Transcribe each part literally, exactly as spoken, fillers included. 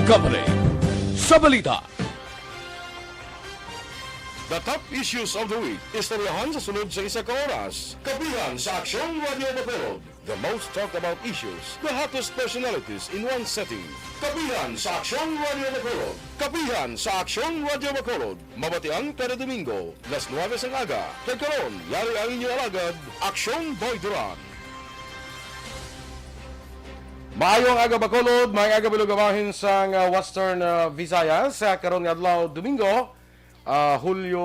Company. Sa balita. The top issues of the week. Istoryahan sa sunod sa isa ka oras. Kapihan sa Aksyon Radio Bacolod. The most talked about issues, the hottest personalities in one setting. Kapihan sa Aksyon Radio Bacolod. Kapihan sa Aksyon Radio Bacolod. Mabatian kada Domingo, las nuwebe sang aga. Kag karon, yari ang inyo alagad, Aksyon Boy Duran. Maayong aga, Bacolod. Maayong aga, Bilog, bahin sang, ah, Western, ah, Visayas. Sa karon nga adlaw, Domingo, ah, Hulyo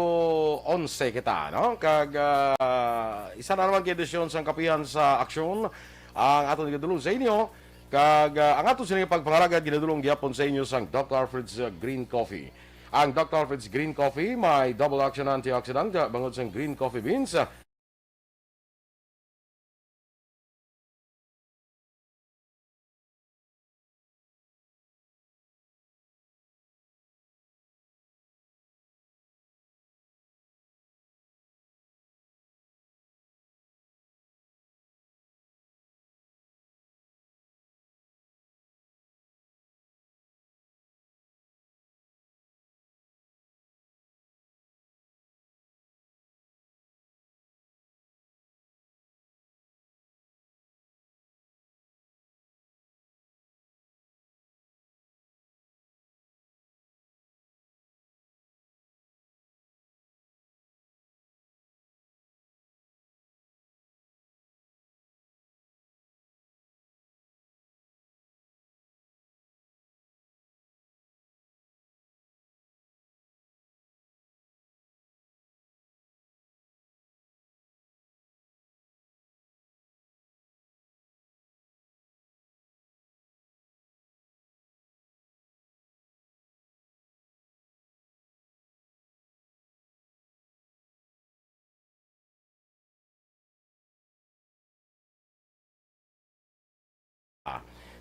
onse kita, no? Kag, ah, isa na naman ka edisyon sang Kapihan sa Aksyon ang aton igadulong sa inyo. Kag, ah, ang aton sini pagpangalagad ginadulong gyapon sa inyo sang Doctor Alfred's, ah, Green Coffee. Ang Doctor Alfred's Green Coffee may double action antioxidant, ah, bangod sang green coffee beans, ah,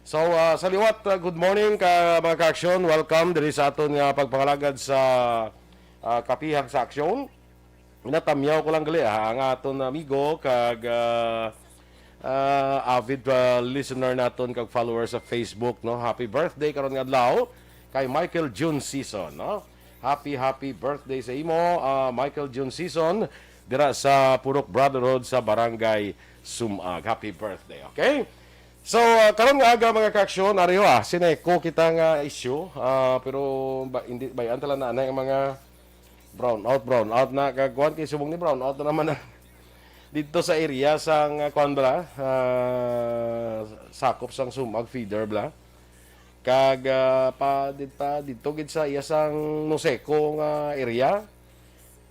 So, ah, sa liwat, ah, good morning ka mga ka-aksyon. Welcome diri sa aton nga pagpangalagad sa, ah, Kapihag sa Aksyon. Natamyaw ko lang gali, ha, ang aton amigo kag, ah, ah, avid, ah, listener naton kag followers sa Facebook, no. Happy birthday karon nga adlaw kay Michael June Season, no. Happy, happy birthday sa imo, ah, Michael June Season, dira sa Purok Brotherhood sa Barangay Sumag. Happy birthday, okay? So, ah, karon nga aga, mga ka-aksyon, ari ho, ah, Sineco kita nga issue, ah, pero ba, hindi, bayan tala na anay ang mga brownout, brownout na, kag kuwan, kay subong ni brownout na naman na dito sa area sang, ah, kuwan bala, ah, sakop sang Sumag feeder bala. Kag, ah, pa, dit-, pa dito gid sa iya sang Noseco nga area.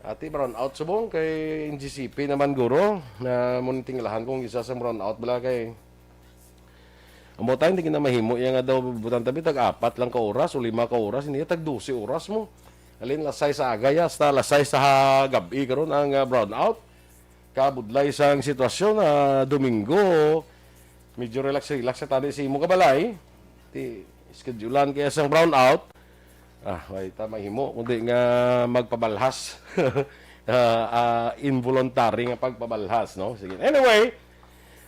Ati, brownout subong kay N G C P naman guro na mo tinglahan kung isa sang brownout bala kay amo tayo, hindi na mahimo iya nga daw butang tabi tag apat lang ka oras o lima ka oras, hindi tag dose oras mo. Alin, las sais sa aga ya, hasta las sais sa ha-, gab-i karon ang, ah, brownout. Kabudlay sang sitwasyon, ah, Domingo, medyo relax-relax sa tani sa imo kabalay. Ti, schedulean kaya sang brownout. Ah, way ta mahimo kundi nga magpabalhas. Ah, ah, involuntary nga pagpabalhas, no? Sige. Anyway,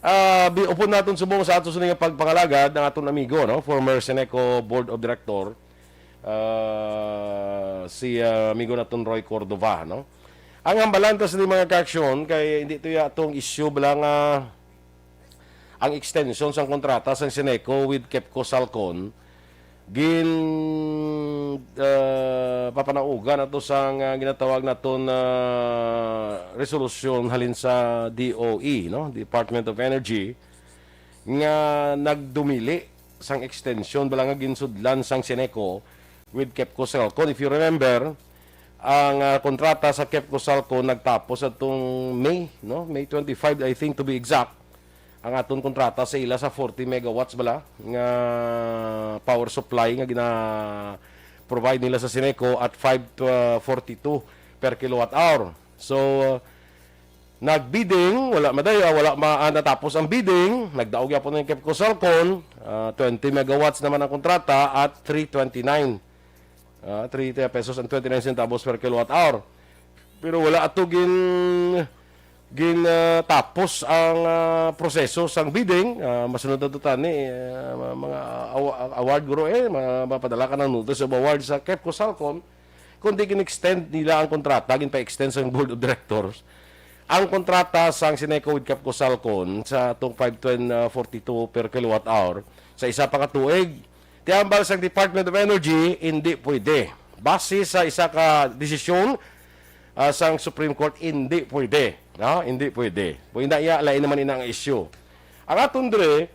ah, bi-, upod naton subong sa aton sini nga pagpangalagad ang aton amigo, no? Former Sineco Board of Director, ah, si, ah, amigo naton Roy Cordova, no? Ang hambalan ta sini, mga ka-aksyon, kay hindi to ya atong issue bala nga ang extension sang kontrata sang Sineco with Kepco Salcon gin, ah, papanaugan ato sang, ah, ginatawag naton, ah, resolusyon halin sa D O E, no? Department of Energy, nga nagdumili sang extension bala nga ginsudlan sang Sineco with Kepco Salcon. If you remember, ang, ah, kontrata sa Kepco Salcon nagtapos atong May, no? May twenty-five, I think, to be exact. Ang aton kontrata sa ila sa forty megawatts bala nga power supply nga gina-provide nila sa Sineco at five to, ah, forty-two per kilowatt hour. So, nag-bidding, wala madaya, wala ma-, ah, natapos ang bidding, nagdaog gyapon ang Kepco Salcon, ah, twenty megawatts naman ang kontrata at three twenty-nine, ah, three pesos and twenty-nine centavos per kilowatt hour. Pero wala ato gin-, Ginatapos ang, ah, proseso sang bidding. Ah, masunod na to tani, ah, mga awa-, award guro, eh, ma-, mapadala ka ng notice of award sa KEPCO-SALCON, kundi gin-extend nila ang kontrata, ginpa-extend sa Board of Directors ang kontrata sang Syneco with KEPCO-SALCON sa atong five twenty, ah, forty-two per kilowatt hour sa isa pa ka tuig. Ti hambal sang Department of Energy, hindi pwede. Base sa isa ka desisyon, ah, sang Supreme Court, hindi pwede. No? Hindi pwede. Kung ina iya, lain naman ina ang issue. Ang aton dire,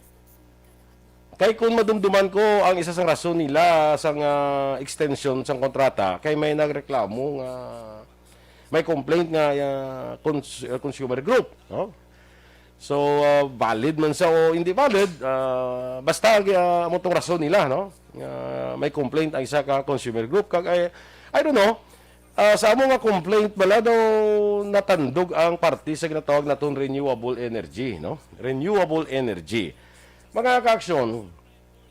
kay kung madumduman ko, ang isa sang rason nila sang, ah, extension sang kontrata, kay may nagreklamo nga, may complaint nga, ah, cons-, ah, consumer group, no? So, ah, valid man siya o hindi valid, ah, basta, ah, amo tong rason nila, no? Nga may complaint ang isa ka consumer group. Kag, I, I don't know, ah, sa amo nga complaint bala daw natandog ang parte sa ginatawag naton renewable energy, no? Renewable energy. Mga kaaksyon,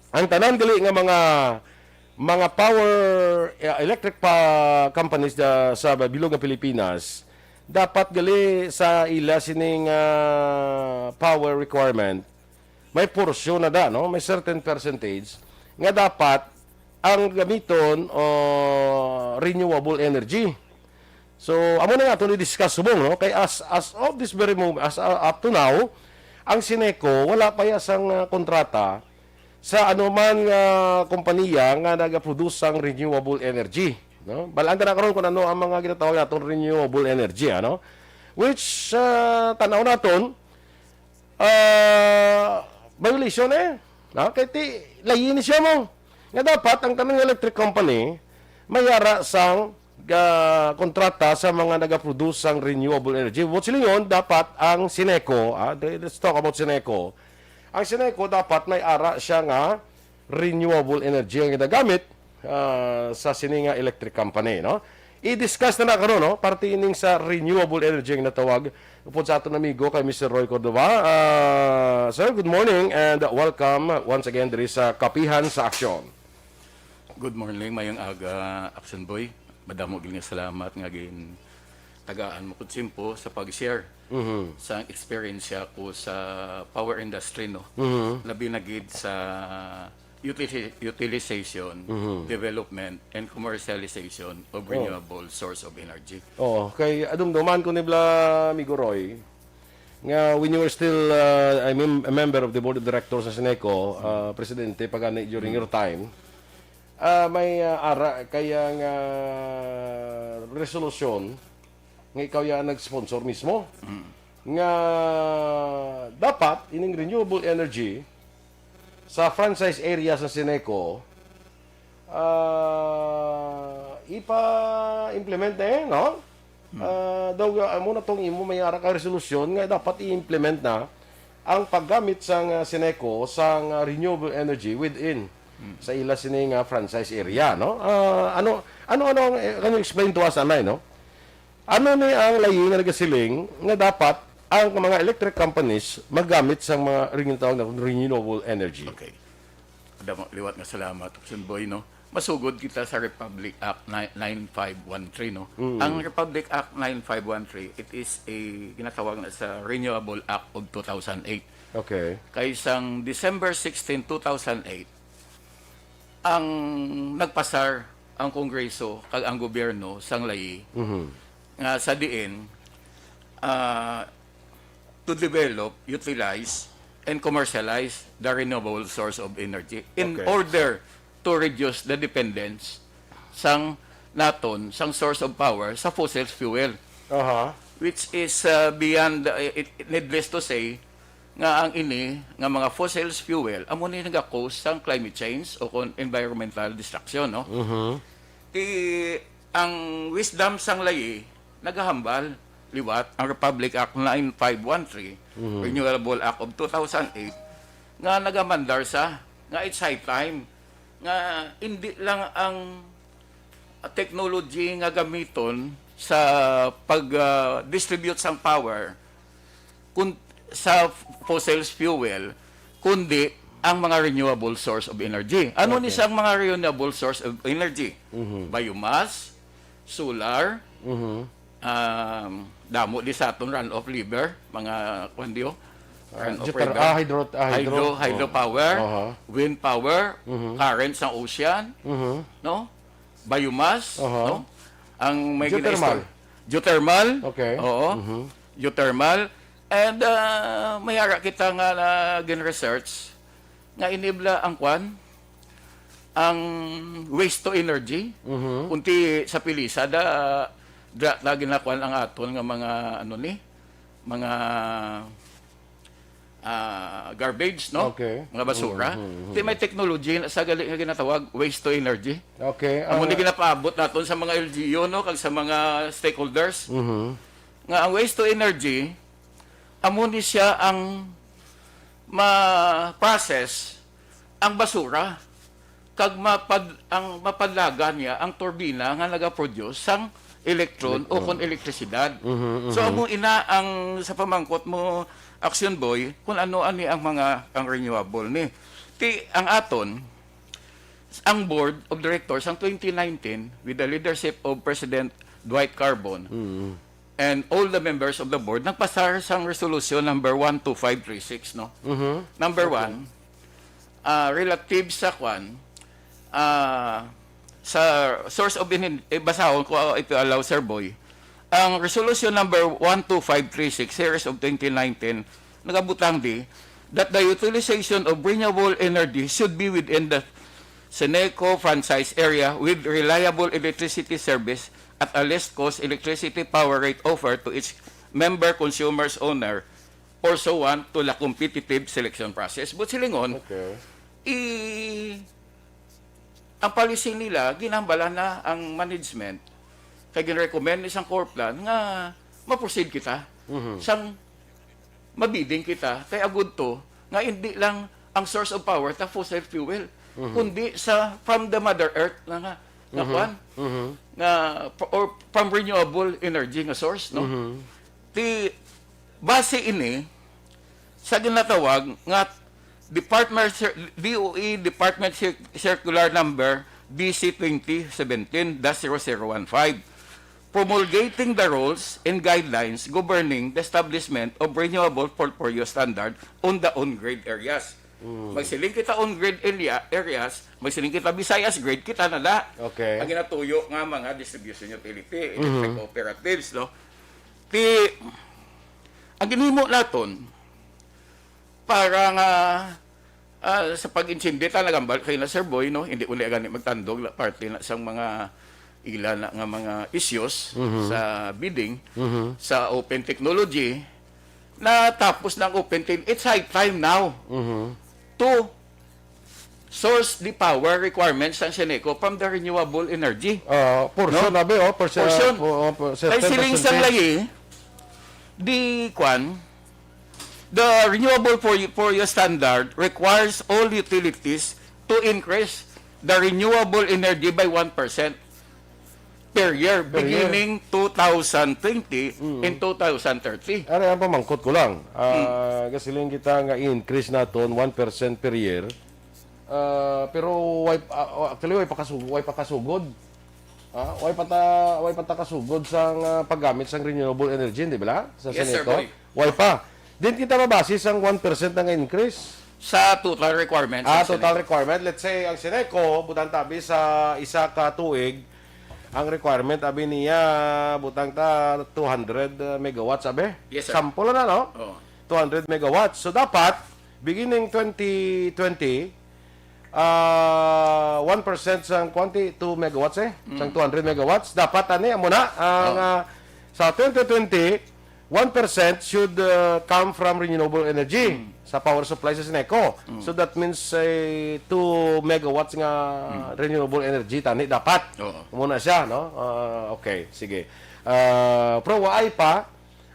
ang tanan gali nga mga, mga power, eh, electric pa companies da, sa bilog nga Pilipinas, dapat gali sa ila sining, ah, power requirement, may porsyon na da, no? May certain percentage nga dapat ang gamiton o renewable energy. So, amo na nga itong i-discuss subong, no? Kay as, as of this very moment, as, uh, up to now, ang Syneco, wala pa ya sang, uh, kontrata sa anuman nga kompanya nga nagaproduce sang renewable energy, no? Balaan ta na karon kung ano ang mga ginatawag naton renewable energy, ano? Which, uh, tanaw naton, ah, violation, eh. No? Kay ti, layi ni siya mo. Nga dapat ang tanang electric company may ara sang, ah, kontrata sa mga nagaproduce sang renewable energy. Buot silingon, dapat ang Syneco, ah, the, let's talk about Syneco. Ang Syneco dapat may ara siya nga renewable energy ang ginagamit, ah, sa sini nga electric company, no? I-discuss na na karon, no? Parte ining sa renewable energy ang natawag upod sa aton amigo kay Mister Roy Cordova. Ah, sir, good morning and welcome once again diri sa Kapihan sa Aksyon. Good morning, mayong aga, Action Boy. Madamo gid nga salamat nga gintagaan mo ko tiyempo sa pag-share Mhm. sa experience ko sa power industry, no? Mhm. Labi na gid sa utili-, utilization, Mhm. development, and commercialization of Oh. renewable source of energy. Oo, kay adumduman ko ni bala, Amigo Roy, nga when you were still, uh, I mean, a member of the board of directors sa Syneco, uh, presidente pa gani during Mm. your time, ah, may, ah, ara kaya nga resolusyon nga ikaw ya nag-sponsor mismo Mm. nga dapat ining renewable energy sa franchise area sa Syneco, ah, ipa-implement na, eh, no? Hmm. Ah, daw, ah, amo na tong imo may ara ka resolusyon nga dapat i-implement na ang paggamit sang, ah, Syneco sang, ah, renewable energy within Hmm. sa ila sini nga franchise area, no? Ah, ano, ano, ano ang, eh, can you explain to us, anay, no? Ano ni ang layi nga nagasiling nga dapat ang mga electric companies magamit sang mga rin-, tawag na renewable energy? Okay. Ada mo, liwat nga salamat, Option Boy, no? Masugod kita sa Republic Act ni-, nine five one three, no? Mm. Ang Republic Act nine five one three, it is a ginatawag na sa Renewable Act of two thousand eight. Okay. Kay sang December sixteen, two thousand eight, ang nagpasar ang Kongreso kag ang gobyerno sang layi Mhm. nga sa diin, ah, to develop, utilize, and commercialize the renewable source of energy in Okay. order to reduce the dependence sang naton, sang source of power sa fossil fuel, Aha. which is, uh, beyond, uh, it, it, needless to say, nga ang ini nga mga fossil fuel amo ni naga-cause sang climate change o kon environmental destruction, no? Mhm. Ti ang wisdom sang layi nagahambal liwat ang Republic Act nine five one three, Mhm. Renewable Act of two thousand eight, nga nagamandar sa nga it's high time nga hindi lang ang technology nga gamiton sa pag, ah, distribute sang power kun, sa fossil fuel, kundi ang mga renewable source of energy. Ano ni Okay. sang mga renewable source of energy? Mhm. Biomass, solar, Mhm. um, damo di sa aton run-off river, mga kwan diyo, Ah, run-off geother- river. ah, hydro- ah, hydro. Hydro, hydro Oh. power, Aha. Wind power, Mhm. Current sa ocean, Mhm. no? Biomass, Aha. no? Ang may Geothermal. ginaistor- Geothermal. Okay. Oo. Mhm. Geothermal. And uh, may ara kita nga na gin-research nga inibla ang kwan, ang waste to energy. Mhm. Kunti sa pilisa da, da, da ginakwan ang aton nga mga ano ni, mga ah, garbage, no? Okay. Mga basura. Mhm, mhm. Di may technology na sa gali nga ginatawag waste to energy. Okay. Amo ah, ni ginapaabot naton sa mga L G U, no, kag sa mga stakeholders. Mhm. Nga ang waste to energy, amo ni siya ang ma-process ang basura kag mapad ang mapadlagan niya ang turbina nga nagaproduce sang electron o kon elektrisidad. Mhm, So mhm. Amo ina ang sa pamangkot mo, Action Boy, kung ano ani ang mga ang renewable ni. Ti ang aton ang board of directors ang twenty nineteen with the leadership of President Dwight Carbon Mhm. and all the members of the board nagpasar sang resolution number one two five three six, no. Mhm. Number one, ah, relative sa kwan, ah, sa source of in, eh, basahon ko, ah, if you allow, Sir Boy. Ang resolution number one two five three six, series of twenty nineteen, nagabutang di that the utilization of renewable energy should be within the Seneco franchise area with reliable electricity service at a least cost electricity power rate offer to each member consumers owner pursuant to the competitive selection process. But silingon, Okay. i ang policy nila, ginambalan na ang management, kay ginrecommend ni sang Corplan nga ma-proceed kita, Mhm. sang mabidding kita, kay agud to nga hindi lang ang source of power ta fossil fuel, Mhm. kundi sa from the mother earth na nga, nga Mhm. kwan, Mhm. nga or from renewable energy nga source, no? Mhm. Ti base ini sa ginatawag nga Department Cir- D O E Department Cir- Circular Number D C twenty seventeen dash zero zero one five, promulgating the rules and guidelines governing the establishment of renewable portfolio standard on the on-grid areas. Magsiling kita on-grid area, areas, magsiling kita Visayas grid, kita na da. Okay. Ang ginatuyo nga mga distribution utility, electric cooperatives, no? Ti, ang ginhimo naton para nga ah, sa pag-intindi ta, nagambal kay na Sir Boy, no? Hindi uli gani magtandog la parte na sang mga ila na nga mga issues Mhm. sa bidding, Mhm. sa open technology, na tapos na ang open technology. It's high time now Mhm. to source the power requirements sang Seneco from the renewable energy. Ah, portion No? abi, oh, portion. Portion. Oh, oh, Kay siling sang lagi, di kwan, the renewable for for your standard requires all utilities to increase the renewable energy by one percent per year Per year. beginning two thousand twenty Mm. and two thousand thirty. Ari ang pamangkot ko lang. Ah, gasiling kita nga i-increase naton one percent per year. Ah, pero way, ah, actually, way pa kasugod, way pa kasugod. Ah, way pa ta, way pa ta kasugod sang ah, paggamit sang renewable energy, di ba? Sa Yes, Sir Seneco. Boy. Way pa. Din kita mabase sang one percent nga increase. Sa total requirements Ah, sa total Seneco. Requirement. Let's say, ang Seneco, butang tabi sa isa ka tuig, ang requirement abi niya, butang ta two hundred megawatts abi. Yes, sir. Sample na, no? Oh. Two hundred megawatts. So, dapat, beginning twenty twenty, ah, one percent sang kwanti, two megawatts eh, Mm. sang two hundred megawatts, dapat ani, amo na, ang Oh. ah, sa twenty twenty, one percent should ah, come from renewable energy Mm. sa power supply sa Seneco. Mm. So that means eh, two megawatts nga Mm. renewable energy tani dapat. Oo. Muna siya, no? Ah, okay, sige. Ah, pero waay pa,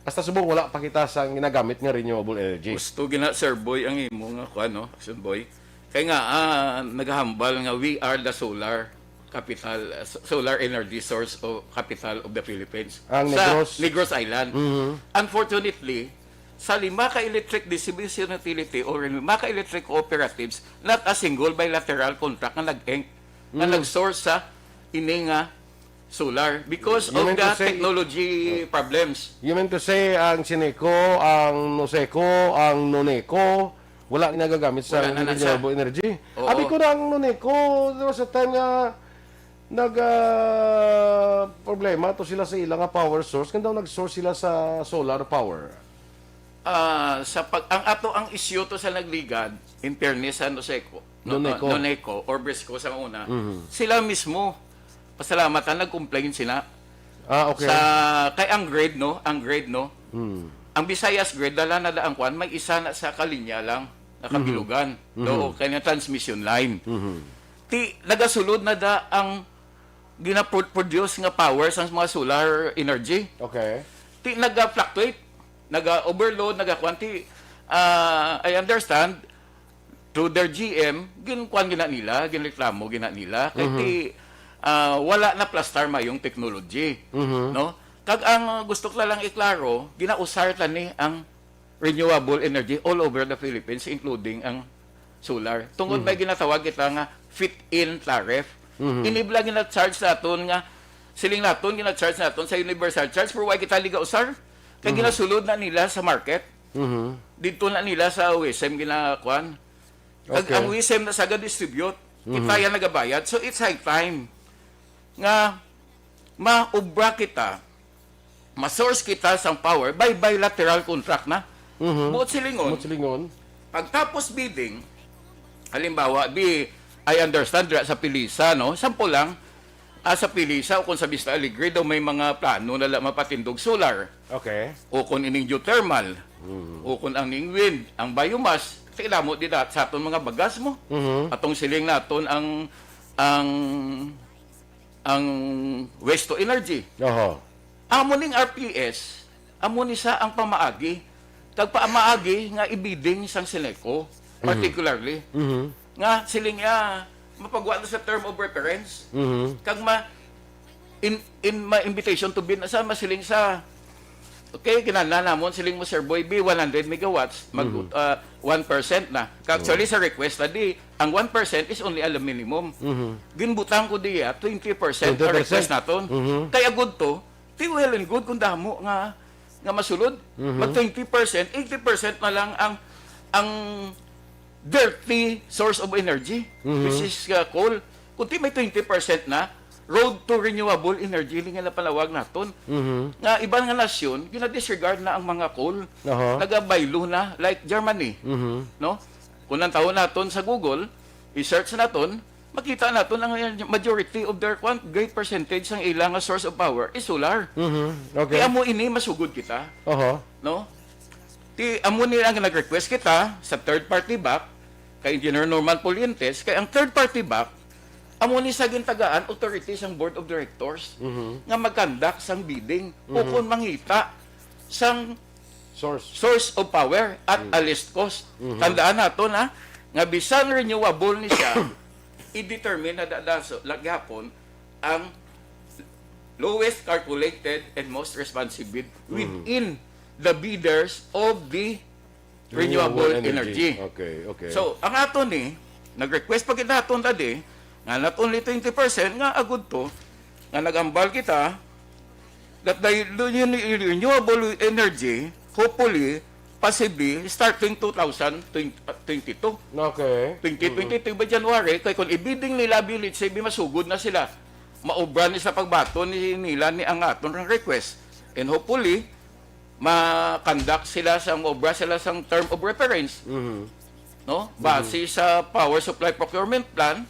hasta subong wala pa kita sa ginagamit nga renewable energy. Gusto gina, Sir Boy, ang imo nga kuan, no? Sir Boy. Kay nga ah, naghambal nga we are the solar capital, uh, s- solar energy source of capital of the Philippines. Ang Sa Negros. Negros Island. Mhm. Unfortunately, sa lima ka electric distribution utility or lima ka electric cooperatives, not a single bilateral contract nga nag-ink, nga Mm. nag-source sa ini nga solar because You of mean to the say- technology problems. You mean to say, ang Sineco, ang Noseco, ang Noneco, wala na nagagamit sa Wala na, na siya. renewable energy? Oo. Abi ko na ang Noneco, there was a time nga nag ah, problema to sila sa ila nga power source, kaya daw nag-source sila sa solar power. Ah, sa pag ang ato ang isyu to sa nagligad, in fairness sa Noseco, no, Noneco. ah, Noneco or Brisco sa una, Mhm. sila mismo pasalamatan nag-complain sila Ah, okay. sa kay ang grid, no, ang grid, no. Hmm. Ang Visayas grid dala na da ang kwan, may isa na sa kalinya lang nakabilugan. Mhm. Do kay transmission line. Mhm. Ti nagasulod na da ang ginaproduce nga power sa mga solar energy. Okay. Ti naga-fluctuate, naga-overload, naga-kwan. Ti, ah, I understand, through their G M, ginkuan gina nila, ginreklamo gina nila. Kay Mhm. ti, ah, wala na plastar mayong technology. Mhm. No? Kag ang gusto ko lang iklaro, ginausar ta ni ang renewable energy all over the Philippines, including ang solar. Tungod may ginatawag kita nga fit-in tariff. Mhm. Ini bala gina-charge naton nga, siling naton, gina-charge naton sa universal charge, pero wala kita liga usar. Kay Mhm. ginasulod na nila sa market. Mhm. Didto na nila sa WESM ginakuan. Kag Okay. ang WESM na sa ga-distribute, kita Mhm. yan nagabayad. So it's high time nga maubra kita, ma-source kita sang power by bilateral contract na. Mhm. Buot silingon, Buot silingon. pagtapos bidding, halimbawa, bi, I understand dira sa Pilisa, no? Sample lang, ah, sa Pilisa o kung sa Vista Alegre daw may mga plano na la mapatindog solar Okay. o kung ining geothermal Mhm. o kung ang ning wind, ang biomass, kay damo di dat sa aton mga bagas mo. Mhm. Atong siling naton ang ang ang waste to energy. Oho. Amo ning R P S, amo ni sa ang pamaagi. Kag pamaagi nga i-bidding sang Sineco, particularly. Mhm. Nga siling niya, mapagwa na sa term of reference. Mhm. Kag ma, in, in, ma invitation to bid na sa masiling sa, okay, kinahanglan namon siling mo, Sir Boy B, one hundred megawatts, mag, Mhm. ah, one percent na. Kag actually, sa request na di, ang one percent is only a minimum. Mhm. Ginbutang ko diya, twenty percent ang Twenty percent. Request naton. Mhm. Kaya good to, ti well and good kung damo nga nga masulod. Mhm. Mag twenty percent, eighty percent na lang ang ang dirty source of energy, Mhm. which is uh, coal. Kundi may twenty percent na, road to renewable energy, nga napanawag naton. Mhm. Nga iban nga nasyon, gina-disregard na ang mga coal. Aha. Nagabaylo na, like Germany. Mhm. No? Kung ang taon naton sa Google, i-search naton, makita naton ang majority of their kwan, great percentage sang ila nga source of power is solar. Mhm. Okay. Kaya mo ini masugod kita, Aha. no? Ti amo ni ang nag-request kita sa third party back kay Engineer Norman Pulientes, kay ang third party back amo ni sa gintagaan authority sang board of directors Mhm. nga mag-conduct sang bidding o Mhm. kung mangita sang Source. source of power at Mm. a least cost. Mhm. Tandaan nato na nga bisan renewable ni siya, i-determine na dadaso lagyapon ang lowest calculated and most responsive bid Mhm. within the bidders of the renewable, energy. Okay, okay. So, ang ato ni, nag-request pa kita aton tadi, nga not only twenty percent, nga agud to, nga nagambal kita, that the, the renewable energy, hopefully, possibly, starting two thousand twenty-two. Okay. Twenty twenty-two ba January, kay kung i-bidding nila, bi, let's say, bi, masugod na sila. Maobra ni sa pagbaton ni nila ni ang aton nga request. And hopefully, ma-conduct sila sa, maobra sila sa term of reference, Mhm. no? Base sa power supply procurement plan,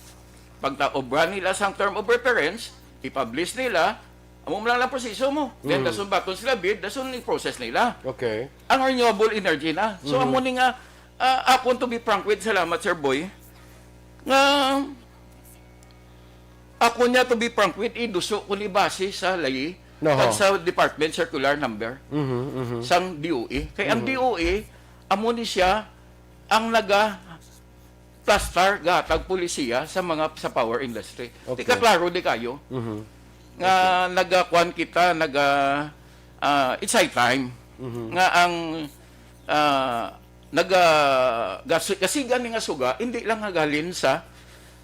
pagtaobra nila sa term of reference, i-publish nila, amo lang ang proseso mo. Then, Mhm. dason baton sila bid, dason i-process nila. Okay. Ang renewable energy na. So, Mhm. amo ni nga, ah, ako, to be frank with, salamat, Sir Boy, nga ako niya, to be frank with, iduso ko ni base sa layi Oho. kag sa department circular number Mhm, mhm. sang D O E. Kay ang Mhm. D O E, amo ni siya ang naga plastar gatag polisiya sa mga sa power industry. Okay. Ti kaklaro di kayo Mhm. nga nagakuan kita, naga ah, it's high time Mhm. nga ang ah, naga gas- gasigan ni nga suga, hindi lang nagalin sa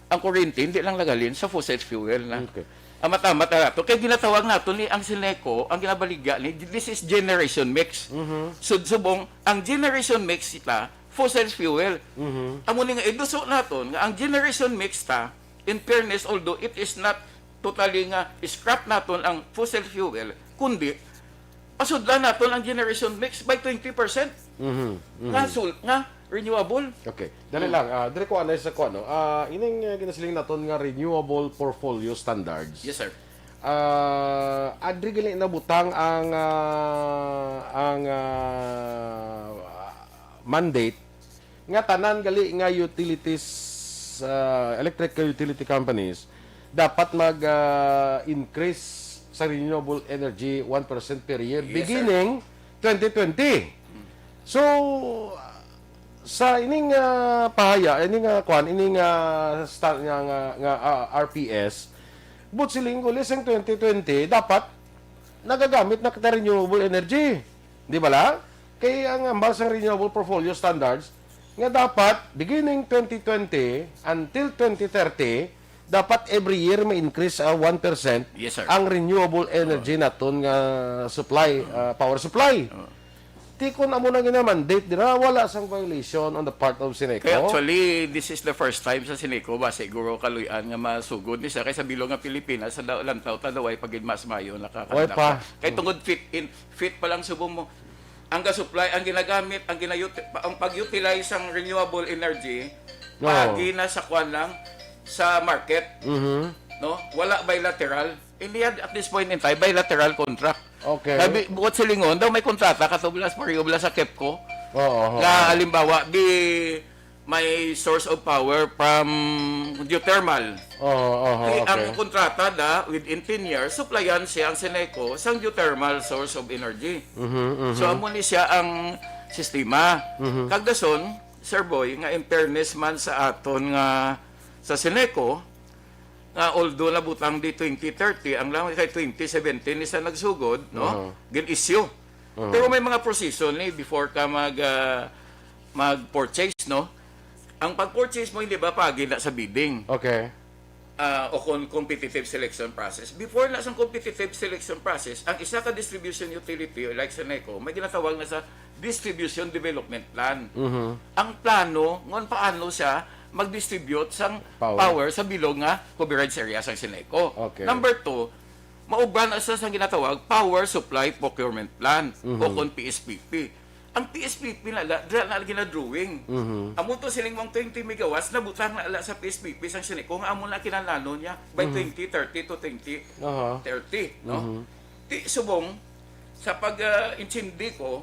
ang kuryente, hindi lang nagalin sa fossil fuel na. Okay. Amat-amat na nato. Kay ginatawag nato ni ang Seneco, ang ginabaligya ni, this is generation mix. Mhm. Sud-, subong, ang generation mix kita, fossil fuel. Mhm. Amo ni nga iduso naton nga ang generation mix ta, in fairness, although it is not totally nga scrap naton ang fossil fuel, kundi pasudlan naton ang generation mix by twenty percent Mhm, mhm. nga sul-, nga renewable. Okay. Dali Mm. lang, ah, diri ko anay sa kuan, no? Ah, ining, ah, ginasiling naton nga renewable portfolio standards. Yes, sir. Ah, adri gali nabutang ang, ah, ang, ah, mandate nga tanan gali nga utilities, ah, electric utility companies dapat mag, ah, increase sa renewable energy one percent per year Yes, sir. beginning twenty twenty. So, sa ining, ah, pahaya, ining, ah, kwan, ining, ah, sta-, nga, nga, nga, ah, R P S, but siling ko, lisang twenty twenty, dapat nagagamit na kita renewable energy. Di ba la? Kay ang ambal sang renewable portfolio standards, nga dapat, beginning twenty twenty until twenty thirty, dapat every year may increase sa one percent Yes, sir. ang renewable energy naton nga supply, ah, power supply. Oo. Ti kun amo na gina-mandate dira, wala sang violation on the part of Seneco. Kaya actually, this is the first time sa Seneco ba siguro kaluy-an nga masugod ni siya kay sa bilog nga Pilipinas sa da-, lantaw ta daw ay pagid mas mayo Way nakakandakta. pa. Kay Mm. tungod fit in, fit pa lang subong mo. Ang ga-supply, ang ginagamit, ang ginayut-, ang pag-utilize sang renewable energy, Oo. paagi na sa kwan lang, sa market. Mhm. No? Wala bilateral. Hindi yan, at this point in time, bilateral contract. Okay. Sabi, buot silingon, daw may kontrata ka to, blas, pareho bala sa KEPCO. Oo, oo, Nga, oo. halimbawa, di may source of power from geothermal. Oo, oo, Di, okay. ang kontrata da, within ten years, supplyan siya ang Seneco sang geothermal source of energy. Mhm, mhm. So, amo ni siya ang sistema. Mhm. Kag dason, Sir Boy, nga in fairness man sa aton nga sa Seneco, nga although nabutang di twenty thirty, ang lang kay twenty seventeen ni sa nagsugod, no? Aha. Gin-issue. Aha. Pero may mga proseso ni before ka mag, ah, mag-purchase, no? Ang pag-purchase mo, hindi ba, paagi na sa bidding? Okay. Ah, o kon competitive selection process. Before na sa competitive selection process, ang isa ka distribution utility, like sa Seneco, may ginatawag na sa distribution development plan. Mhm. Ang plano ngon paano siya mag-distribute sang Power. power sa bilog nga coverage area sang Seneco. Okay. Number two, maubra na sa, sa ginatawag power supply procurement plan o Mhm. kon P S P P. Ang P S P P na la, dira na ginadrawing. Mhm. Amo to siling mong twenty megawatts, nabutang na la sa P S P P sang Seneco nga amo na kinahanglanon niya by Mhm. twenty thirty to Aha. twenty thirty, no? Mhm. Ti subong, sa pag, ah, intindi ko,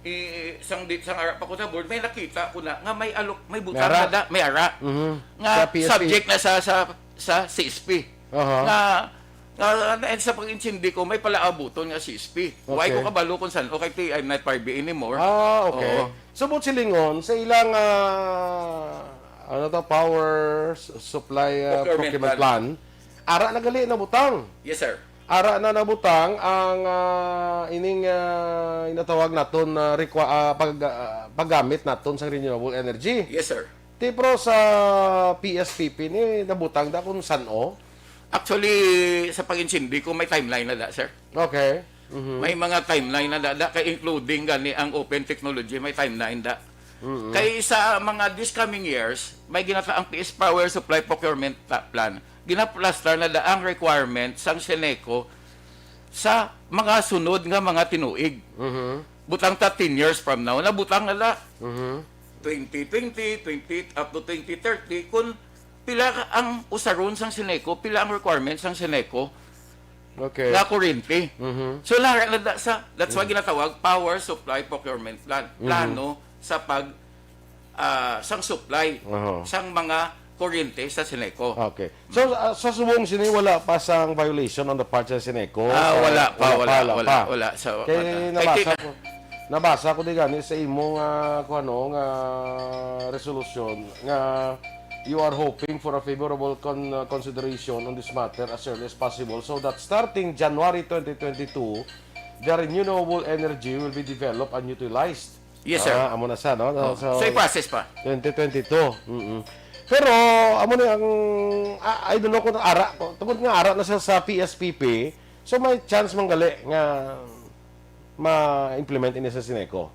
i-, sang di, sang ara pa ko sa board, may nakita ko na nga may alok, may butang May ara. na da, may ara. Mhm. Nga Sa P S P. subject na sa, sa, sa C S P. Aha. Nga, nga, nga, sa pag-intindi ko, may palaabuton nga C S P. Why Okay. ko kabalo kung saan? Okay, ti, I'm not privy anymore. Ah, okay. Oo. So, buot silingon, sa ilang, ah, ano to, power s-, supply, ah, Procurement procurement plan. plan, ara na gali nabutang. Yes, sir. Ara na nabutang ang, ah, ining, ah, inatawag naton na requa-, ah, pag, ah, paggamit naton sa renewable energy. Yes, sir. Ti, pero sa P S P P ni nabutang da kung san-o? Actually, sa pag-intindi ko, may timeline na da, sir. Okay. Mhm. May mga timeline na da, da, kay including gani ang open technology, may timeline da. Mhm. Kay sa mga this coming years, may ginata ang P S Power Supply Procurement ta-, Plan. Ginaplastar na da ang requirement sang Seneco sa mga sunod nga mga tinuig. Mhm. Butang ta ten years from now, nabutang na da. Mhm. Twenty twenty, twenty, up to twenty thirty, kung pila ka ang usaron sang Seneco, pila ang requirements sang Seneco Okay. nga kuryente. Mhm. So, lahat na da sa, that's why Mhm. ginatawag Power Supply Procurement Plan. Mhm. Plano sa pag, ah, sang supply Aha. sang mga kuryente sa Seneco. Okay. So, ah, sa subong sini, wala pa sang violation on the part sa Seneco? Ah, Sa, wala pa, wala wala, pa, wala wala pa. wala. Sa, Kay ano, nabasa kay ko, nabasa ko di gani sa imo nga, kung ano, nga resolution nga you are hoping for a favorable con-, uh, consideration on this matter as early as possible so that starting January twenty twenty-two, the renewable energy will be developed and utilized. Yes, sir. Ah, amo na sa, no? Oh, So, so, i-process pa. twenty twenty-two. Mm-mm. Pero, amo ni ang, ah, I don't know kung ara, tungod nga ara na siya sa P S P P, so may chance man gali nga ma-implement ini sa Sineco.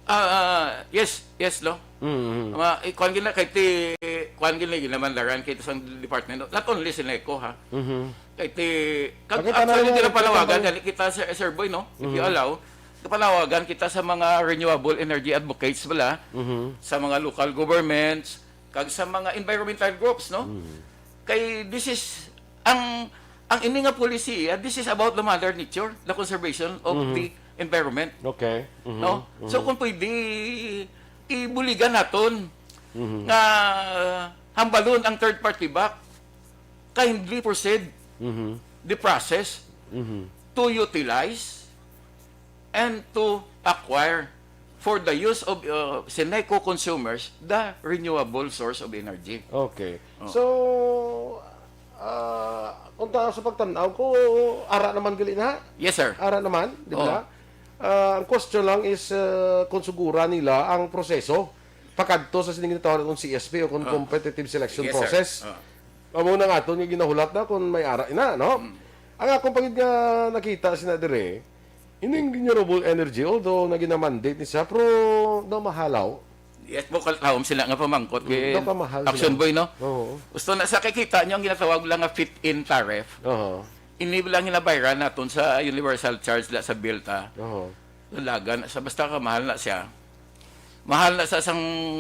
Ah, ah, yes, yes, lo. Mm-hmm. Ma, eh, kuwan gina, kay ti, kuwan gina, ginamandaran kay sang department, not only Sineco, ha. Mm-hmm. Kay ti, kag, Bakit ano actually, yung ginapaluwagan, ginagawa? Gani kita, Sir, Sir Boy, no? If you Mm-hmm. allow, ginapaluwagan kita sa mga renewable energy advocates bala, Mm-hmm. sa mga local governments, kag sa mga environmental groups, no? Mm-hmm. Kay this is, ang, ang ini nga policy, ah, this is about the mother nature, the conservation of Mm-hmm. the environment. Okay. Mm-hmm. No? So, Mm-hmm. kung pwede, ibuligan naton Mm-hmm. nga hambalon ang third party back, kindly proceed Mm-hmm. the process Mm-hmm. to utilize and to acquire for the use of, uh, Sineco consumers the renewable source of energy. Okay. Oh. So, ah, kung ta-, sa pagtan-aw ko, ara naman gali na. Yes, sir. Ara naman, di ba? Oh. Ah, ang question lang is, ah, kung sugura nila ang proseso pakadto sa sining gitawag kung C S P o kung Ah. Competitive Selection Yes, sir. Process. Ah. Amo na nga aton nga ginahulat na kung may ara ina, no? Mm. Ang akong pagid nga nakita sina dire, ining renewable energy, although na ginamandate ni siya, pero daw mahalaw. Yes, mo kaltaom sila nga pamangkot Mm, kay daw kamahal Action sila. Boy, no? Oo. Gusto na sa kikita niyo ang ginatawag lang nga fit-in tariff. Oo. Ini lang ginabayaran naton sa universal charge la sa bill ta. Oo. Lalagan sa basta ka mahal na siya. Mahal na sa sang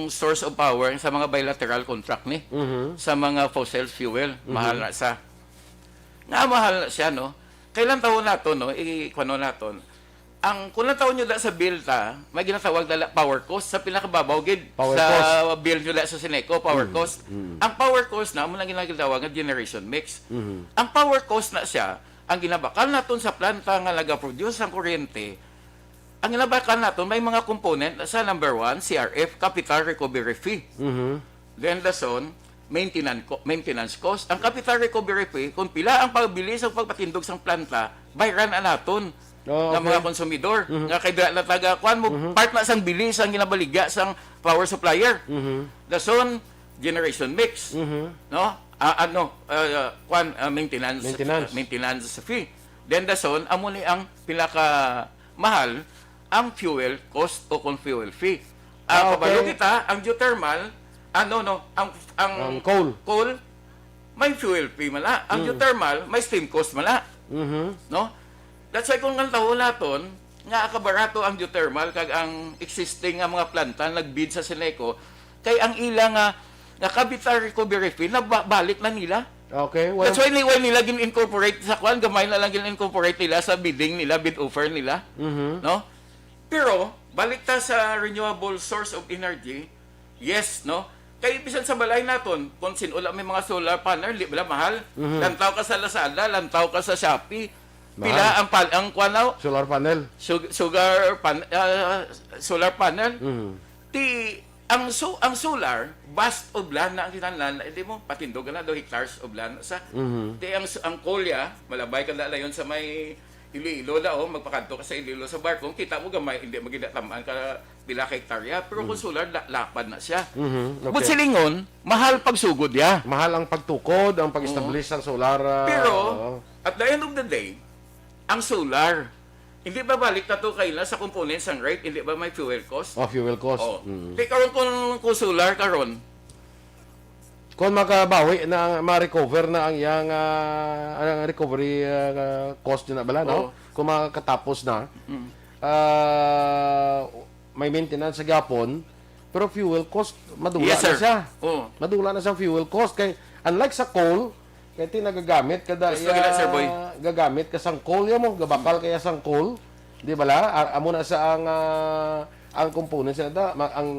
source of power sa mga bilateral contract ni. Mhm. Sa mga fossil fuel, Mhm. mahal na sa. Nga mahal na siya, no? Kailan taon nato, no? I-, kuno naton. Ang, kung lang taon nyo da sa bill ta, may ginatawag na la power cost sa pinakababaw gid Power sa cost. bill nyo da sa Sineco, power Mm, cost. mm. Ang power cost na, amo na ginatawag nga generation mix. Mhm. Ang power cost na siya, ang ginabakal naton sa planta nga nagaproduce ang kuryente, ang ginabakal naton may mga component sa number one, C R F, capital recovery fee. Mhm. Then the son, maintenance co-, maintenance cost. Ang capital recovery fee, kung pila ang pagbilis o pagpatindog sang planta, bayran na naton Oh, nga mga okay. konsumidor. Mhm. Nga kay dira na taga, kuwan mo, Mhm. part na sang bilis ang ginabaligya sang power supplier. Mhm. The son, generation mix. Mhm. No? Ah, ano, ah, kuwan, ah, maintenance, Maintenance. maintenance fee. Then the son, amo ni ang pinaka mahal ang fuel cost o kung fuel fee. Ah, Ah, okay. Kabalo kita, ang geothermal, ano, no, ang, ang Ang coal. coal, may fuel fee man la. Ang Mm. geothermal, may steam cost man la. Mhm. No? That's why kung ang tawo naton, nga kabarato ang geothermal kag ang existing nga mga planta nagbid sa Sineco, kay ang ila nga, nga capital recovery fee, nabalik na nila. Okay, well That's why ni-, why nila gin-incorporate sa kwan, gamay na lang gin-incorporate nila sa bidding nila, bid offer nila. Mhm. No? Pero, balik ta sa renewable source of energy, yes, no? Kay bisan sa balay naton, kung sin-, wala may mga solar panel, di ba mahal? Mhm. Lantaw ka sa Lazada, lantaw ka sa Shopee. Pila Mahal. ang pal-, ang kwan, no? Solar panel. Sug-, sugar pan-, ah, solar panel. Mhm. Ti, ang so-, ang solar, vast of land na ang kinahanglan, hindi mo, patindog na daw hectares of land sa, Mhm. Ti ang s-, ang kolya, malabay ka na dayon sa may Iloilo na, oh, magpakadto ka sa Iloilo sa barko, kita mo gamay, hindi magida tamaan ka pila ka hektarya, pero kung Mm. solar, la-, lapad na siya. Mhm, But okay. silingon, mahal pagsugod ya. Mahal ang pagtukod, ang pag-establish Oo. ng solar, ah, Pero, oo. at the end of the day, ang solar, hindi ba balik na to kaila sa components ng rate, hindi ba may fuel cost? Oh, fuel cost. Oh. Mm. Di karon kung, kung solar karon, Kung makabawi na, ma-recover na ang iyang, ah, ang recovery, ah, cost niya na bala, no? Oo. Kung makatapos na, Mm. ah, may maintenance sa gihapon, pero fuel cost, madula Yes, na sir. siya. Oo. Madula na siya fuel cost. Kay, unlike sa coal, kay ti nagagamit kada Gusto iya, gina, Sir Boy. gagamit ka sang coal, ya mo, gabakal Mm. kaya sang coal. Di ba la? A-, amo na sa ang, ah, ang components na da, ma-, ang,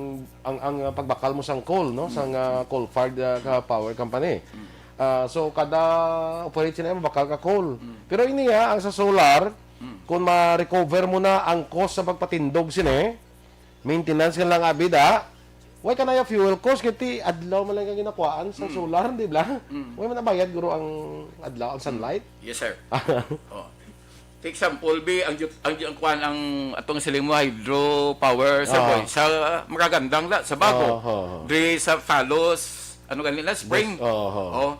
ang, ang, ah, pagbakal mo sang coal, no? Sang, Mm. ah, coal-fired, ah, ka power company. Mm. Ah, so, kada operate sila, mabakal ka coal. Mm. Pero ini, ha, ang sa solar, Mm. kung ma-recover mo na ang cost sa pagpatindog sini, maintenance ka lang, abida, way ka na yung fuel cost, kay ti adlaw man lang ka ginakuhaan sa Mm. solar, di ba? Mm. Way man nabayad, guro, ang adlaw, ang sunlight. Yes, sir. Oh. Take example, bi, ang ju-, ang ju-, ang kwan, ang atong siling mo, hydro power, sir, Oo. boy, sa Maragandang la, sa Bago. Oo, oo, oo. Diri sa Talos, ano gani na, spring. Yes, oho. Oh.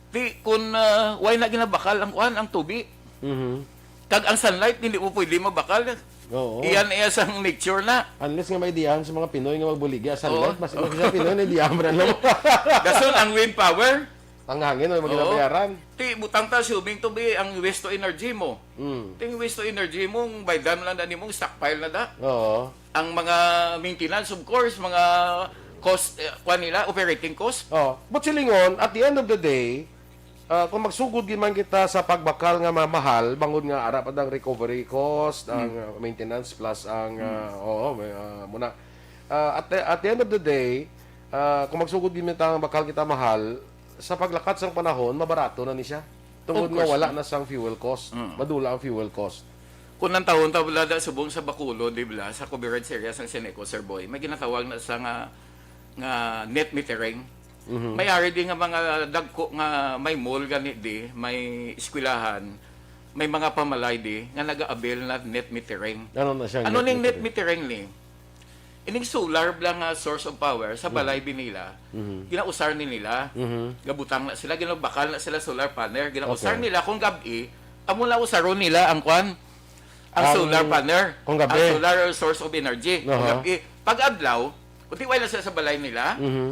Ti, kun, ah, why na ginabakal ang kuan, ang tubi? Mhm. Kag ang sunlight, hindi mo pwede mabakal. Oo. Iyan, iya sang nature na. Unless nga may diyahan sa mga Pinoy nga magbuligya sa sunlight, Oo. mas imo sa Pinoy na diyahan mo na lang. Dason ang wind power. Ang hangin, may Oo. maginabayaran. Ti, butang ta, assuming to be ang waste to energy mo. Mm. Ting waste to energy mo, ang baydan lang na nimo, stockpile na da. Oo. Ang mga maintenance, of course, mga cost, eh, kuwan nila, operating cost. Oh, but silingon, at the end of the day, ah, kung magsugod gid man kita sa pagbakal nga mamahal, bangod nga ara pa ang recovery cost, ang, Hmm. ah, maintenance plus ang, Hmm. ah, oo, may, ah, muna. Ah, at the, at the end of the day, ah, kung magsugod gid man ta nga bakal kita mahal, sa paglakat sang panahon, mabarato na ni siya. Tungod Of nga course, wala no? na sang fuel cost. Mm. Madula ang fuel cost. Kung nantawon ta bala da subong sa Bacolod, di bala, sa coverage area sang Ceneco, Sir Boy, may ginatawag na sa nga, nga net metering. Mhm. May ari di nga mga dagko nga may mall gani di, may eskwelahan, may mga pamalay di nga nag-a-avail na net metering. Ano na siya Ano net ning net metering? metering ni? Ining solar bala nga source of power sa Mhm. balay binila, Mhm. ginausar ni nila. Mhm. Gabutang na sila, ginabakal na sila solar panel, ginausar Okay. nila kung gab-i, amo na usaron nila ang kwan, ang Ang solar panel, kung gabi. ang solar source of energy. Kung Aha. gab-i, pag adlaw, kung tiwala sila sa balay nila, Mhm.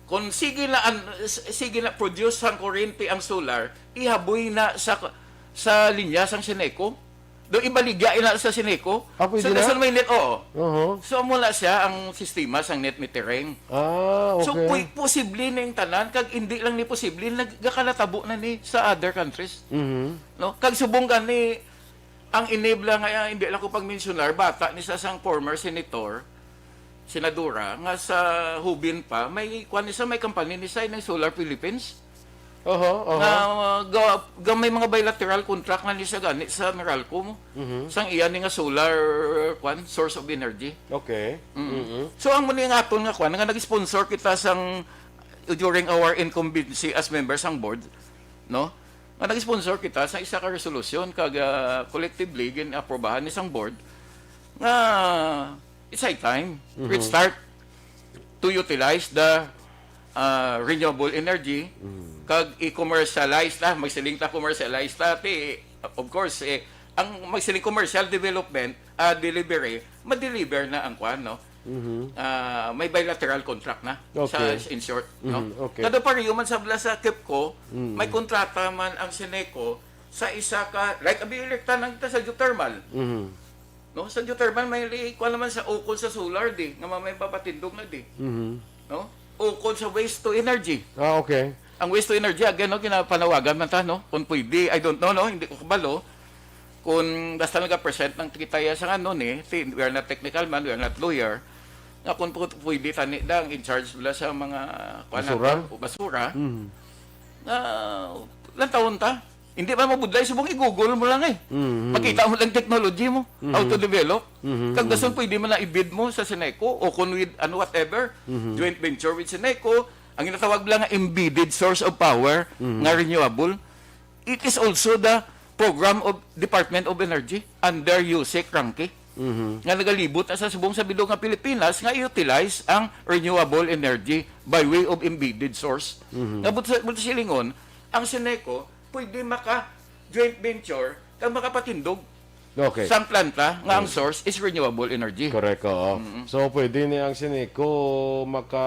kung sige na an-, s-, sige na produce sang kuryente ang solar, ihaboy na sa, sa linya sang Ceneco. Do ibaligya ina sa Ceneco. Ah, pwede So, na? dason may net, oo. Oho. So, amo na siya ang sistema sang net metering. Ah, So, okay. pwede posible na yung tanan, kag hindi lang ni posible, nagkakanatabo na ni sa other countries. Mhm. No? Kag subong gani, ang inibla nga, ah, hindi lang ko pagmensyonar, bata ni sa sang former senator, senadora, nga sa Hubin pa, may, kwan ni sa, may company ni sa, ng Solar Philippines. Oho, oho. Nga, uh, ga, ga may mga bilateral contract na ni sa gani sa Meralco mo. Mhm. Sang iya ni nga solar, kwan, source of energy. Okay. Mm. Mhm. So, ang muna nga aton nga kwan, nga nag-sponsor kita sang, during our incumbency as members sang board, no? Nga nag-sponsor kita sa isa ka resolusyon kag, ah, collectively gin-aprobahan ni sang board nga it's high time we Mhm. start to utilize the, ah, renewable energy Mm. kag i-commercialize ta, magsiling ta commercialize ta, ti, of course, eh, ang magsiling commercial development, ah, delivery, ma-deliver na ang kwan, no? Mhm. Ah, may bilateral contract na sa, Okay. in short, no? Mhm, okay. Kada pareho man sa, sa KEPCO, Mhm. may kontrata man ang Ceneco sa isa ka, like, abi, elekta na kita sa geothermal. Mhm. No? Sa geothermal, may li-, kuwan naman sa ukol sa solar, di, nga may papatindog na, di. Mhm. No? Ukol sa waste to energy. Ah, okay. Ang waste to energy, again, no, ginapanawagan man ta, no? Kung pwede, I don't know, no? Hindi ko kabalo. Kung basta nag-present ng kita ya sa ano, ni, ti-, we are not technical man, we are not lawyer. Nga kung pu-, pwede, tani da, ang in charge bala sa mga, kuwan Basura? natin, o basura, Mhm. nga, lantawon ta. Hindi man mabudlay, subong i-Google mo lang eh. Mhm. Makita mo lang technology mo, how to Mhm. develop. Mhm, Kag dason mhm. pwede man na i-bid mo sa Ceneco o kung with, ano, whatever, Mhm. joint venture with Ceneco. Ang ginatawag lang nga embedded source of power Mhm. nga renewable. It is also the program of Department of Energy under USEC Rangke Mhm. nga nagalibot na sa subong sa bilog nga Pilipinas nga i-utilize ang renewable energy by way of embedded source. Mhm. Nga buto, buto silingon, ang Ceneco pwede maka joint venture kag makapatindog Okay. sang planta nga ang Mm. source is renewable energy. Correct, oo. Mm. So, pwede ni ang Ceneco maka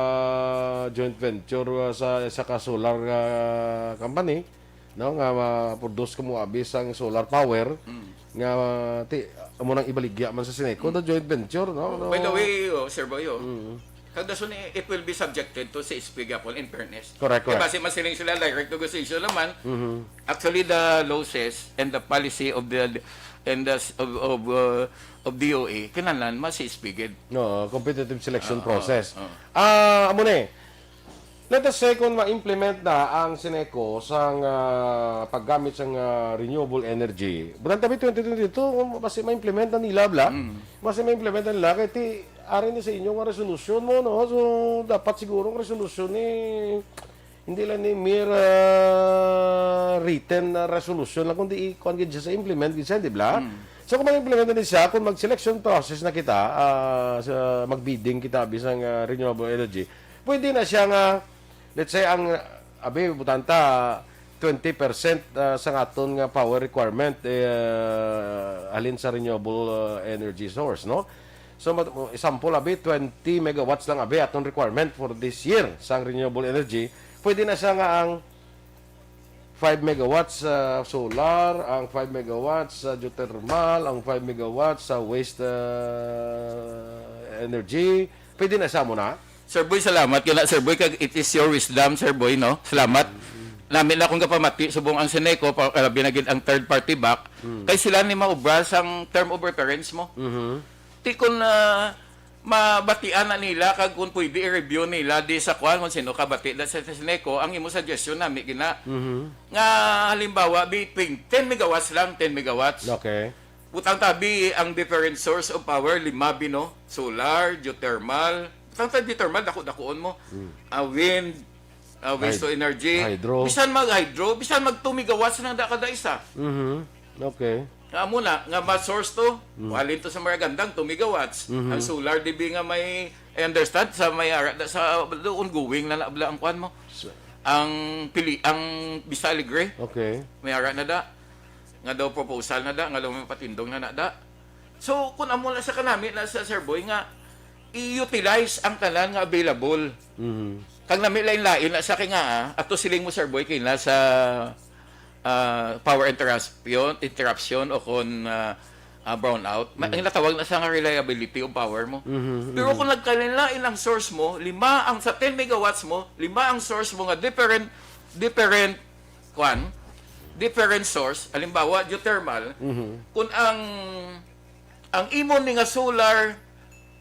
joint venture, uh, sa, sa ka solar, uh, company, no, nga ma-produce kamo abi sang solar power Mm. nga, uh, ti, amo nang ibaligya man sa Ceneco, Mm. the joint venture, no? By the No? way, oh, Sir Boy, oh, Mm. kag dason, eh, it will be subjected to C S P gapon, in fairness. Correct, Kay correct. basi masiling sila direct negotiation naman. Mhm. Actually, the law says and the policy of the, and the s-, of, of, uh, of D O E, kinahanglan ma-C S P gid. No, competitive selection Oo, process. oo. Ah, amo ni. Let us say kung ma-implement na ang Ceneco sang, ah, paggamit sang, ah, renewable energy. Bulan tabi twenty twenty-two, kung basi ma-implement na nila, bla? Mm. Basi ma-implement na nila, kay ti, ari ni sa inyo nga resolusyon mo, no? So, dapat siguro ang resolusyon ni, hindi lang ni mere, ah, written na resolusyon lang, kundi i-, kuwan gid siya sa implement gid siya, di bla? Mm. So, kung ma-implement na ni siya, kung mag-selection process na kita, ah, sa, mag-bidding kita, bisang, ah, renewable energy, pwede na siya nga Let's say, ang, abi, butanta, twenty percent, ah, sa aton nga power requirement, eh, halin sa renewable, ah, energy source, no? So, mat-, example, abi, twenty megawatts lang, abi, aton requirement for this year sa renewable energy. Pwede na siya nga ang five megawatts, ah, solar, ang five megawatts sa geothermal, ang five megawatts sa waste, ah, energy. Pwede na siya mo na? Sir Boy, salamat kana, Sir Boy, kag it is your wisdom, Sir Boy, no? Salamat. Nami na akong kapamati, subong ang Seneco, pa, labi na gid ang third party back. Mm. Kay sila ni maubra sang term of reference mo. Mhm. Ti kun, ah, mabatian na nila, kag kung pwede i-review nila di sa kuan, kung sino kabati da sa Seneco, ang imo suggestion nami gina. Mhm. Nga halimbawa, between ten megawatts lang, ten megawatts. Okay. Butang tabi ang different source of power, lima bino, solar, geothermal. Butang tabi geothermal, dako-dakuon mo. Mm. Ah, wind, ah, waste to Hyd-, energy. Hydro. Bisan mag hydro, bisan mag two megawatts lang da kada isa. Mhm. Okay. Nga amo na, nga ma-source to, Mm. walin to sa Maragandang, two megawatts. Mhm. Ang solar, dibi nga may, I understand, sa may ara, da, sa, do, ongoing na na, bala ang kuan mo. So Ang pili, ang Vista Alegre, Okay. may ara na da. Nga daw proposal na da, nga daw may patindog na na da. So, kung amo na sa kanami na sa Sir Boy nga, i-utilize ang tanan nga available. Mhm. Kag nami lain-lain na sa kay nga, ah, ato siling mo, Sir Boy, kay na sa, ah, power interruption, interruption o kon, ah, ah, brownout. Ma-, Mm. ang natawag na sa nga reliability of power mo. Mhm, Pero mhm. kung nagkalain-lain ang source mo, lima ang sa ten megawatts mo, lima ang source mo nga different, different, kwan, different source, halimbawa, geothermal, Mhm. kung ang, ang imo ni nga solar,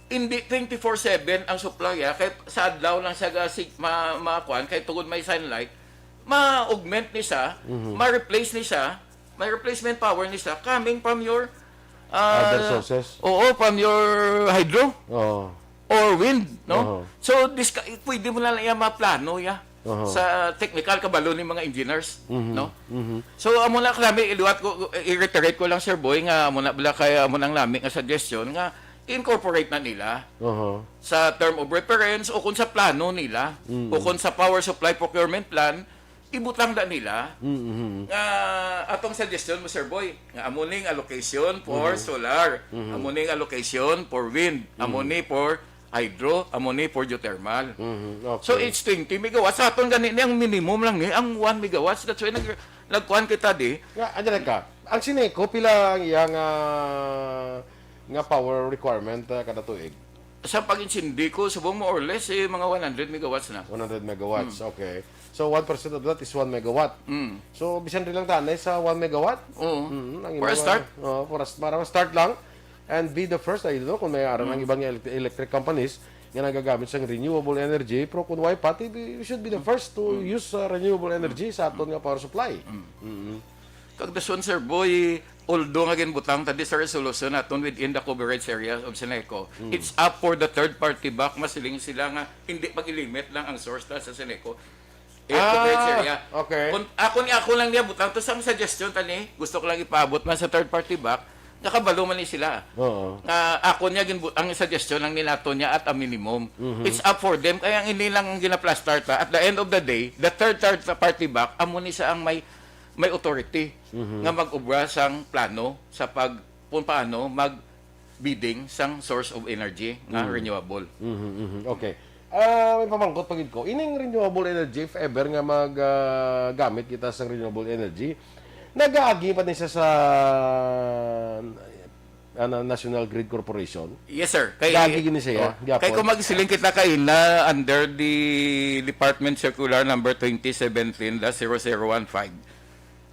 hindi twenty-four seven ang supply, ah, kay sa adlaw lang siya ga-, sig-, ma-, ma-, kwan, kay tungod may sunlight, ma-augment ni siya, Mhm. ma-replace ni siya, may replacement power ni siya coming from your, ah, Other sources? Oo, from your hydro Oo. or wind, no? Oo. So, this ka-, pwede mo na lang iya maplano, ya, Aha. sa technical kabalo ni mga engineers, Mhm. no? Mhm. So, amo na kami, iliwat ko, i-reiterate ko lang, Sir Boy, nga amo na bala kay amo nang nami nga suggestion nga incorporate na nila Aha. sa term of reference o kung sa plano nila Mm. o kung sa power supply procurement plan, ibutang da nila Mm, mhm. nga atong suggestion mo, Sir Boy, nga amo ning allocation for Mhm. solar, Mhm. amo ning allocation for wind, amo Mhm. ni for hydro, amo ni for geothermal. Mhm, So, okay. it's twenty megawatts. Sa aton gani ni, ang minimum lang ni, ang one megawatts. That's why nag-, nagkuhan kita di. Nga, andyan ka. Ang Seneco, pila ang iyang, ah, nga power requirement, ah, kada tuig? Sa pag-insindi ko, subong more or less, eh, mga one hundred megawatts na. One hundred megawatts, Hmm. okay. So, one percent of that is one megawatt. Mm. So, bisan rin lang tanay sa one megawatt? Oo. Mm, ang For a imo start? Nga, oo, for a s-, para ma-start lang. And be the first, I don't know kung may aron ang Mm. ibang elect-, electric companies nga nagagamit sa renewable energy, pero kung why pati, we should be the first to Mm. use, uh, renewable energy sa aton nga power supply. Mm. Mm. Kag dason, Sir Boy, although nga ginbutang ta di sa resolution naton within the coverage area of Seneco, Mm. it's up for the third party back, masiling sila nga hindi pag-limit lang ang source ta sa Seneco. Eh, Ah, coverage area. Okay. Kung ako ni, ako lang niya butang to, sang suggestion tani, gusto ko lang ipaabot man sa third party back, nakabalo man ni sila. Oo. Nga ako niya ginbu-, ang suggestion lang ni nato niya at a minimum. Mhm. It's up for them. Kaya ang ini lang ang ginaplastar ta. At the end of the day, the third, third party back, amo ni sa ang may, may authority Mhm. nga mag-ubra sang plano sa pag, kung paano mag-bidding sang source of energy nga Mhm. renewable. Mhm, mhm. Okay. Ah, may pamangkot pa gid ko. Ining renewable energy, if ever nga mag, ah, gamit kita sa renewable energy, nagaagi pa ni siya sa, ano, National Grid Corporation? Yes, sir. Kay, Gaagi gini siya, oh, gihapon. Kay kung magsiling kita kay na under the Department Circular number twenty seventeen dash zero zero one five,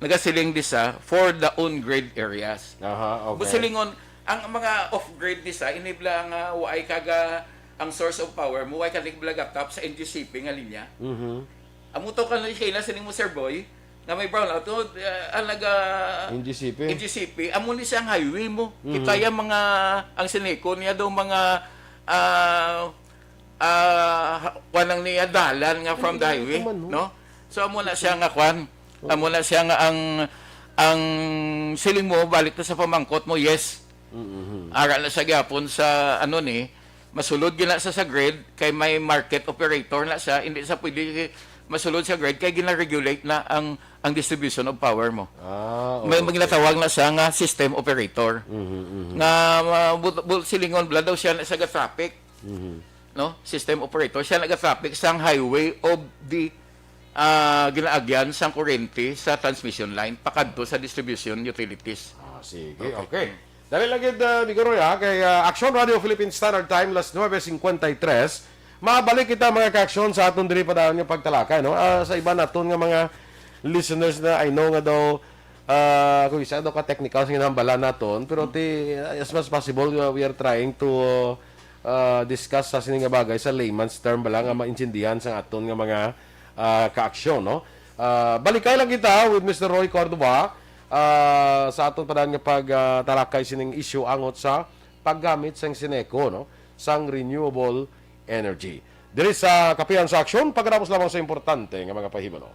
nagasiling di sa for the on-grid areas. Aha, okay. Silingon, ang mga off-grid di sa, inibla nga waay kaga ang source of power mo, waay ka nagibla ga tap sa N G C P nga linya. Mhm. Amo to ka na siya na sining mo, Sir Boy, nga may brownout. Tungod, ah, ang naga N G C P. N G C P, amo ni siya ang highway mo. Mhm. Kita yung mga, ang Seneco niya daw mga, ah, ah, ha-, kuwan ang niya dalan nga from the Ay, highway, ito man, no? No? So, amo na siya nga kuwan. Oo. Amo na siya nga ang, ang siling mo, balik na sa pamangkot mo, yes. Mm-hmm. Ara na sa gyapon sa, ano ni, masulod gina sa, sa grid, kay may market operator na siya, hindi sa pwede masulod sa grid kay gina-regulate na ang, ang distribution of power mo. Ah, May okay. ginatawag na siya nga system operator. Mhm, mhm. Nga, uh, bu- bu- silingon bala daw siya na sa traffic, Mhm. no? System operator siya naga-traffic sang highway of the, ah, ginaagyan sang kurente sa transmission line pakadto sa distribution utilities. Ah, sige, okay. Dali lang gid, ah, Amigo Roy, ha, kay, ah, Aksyon Radio Philippine Standard Time, las nuebe cincuenta y tres. Mabalik kita, mga ka-aksyon, sa aton diri pa dayon nga pagtalakay, no? Ah, sa iba naton nga mga listeners na, I know nga daw, ah, kung isa daw ka technical sa ginahambala naton, pero ti, as much as possible, uh, we are trying to, uh, discuss sa sini nga bagay sa layman's term bala nga maintindihan sa aton nga mga, ah, ka-aksyon, no? Ah, balikay lang kita with Mister Roy Cordova, ah, sa aton pa dayon nga pag, ah, talakay sining issue angot sa paggamit sang Sineco, no, sang renewable energy. Diri sa Kapihan sa Aksyon, pagkatapos lamang sa importante nga mga pahibalo.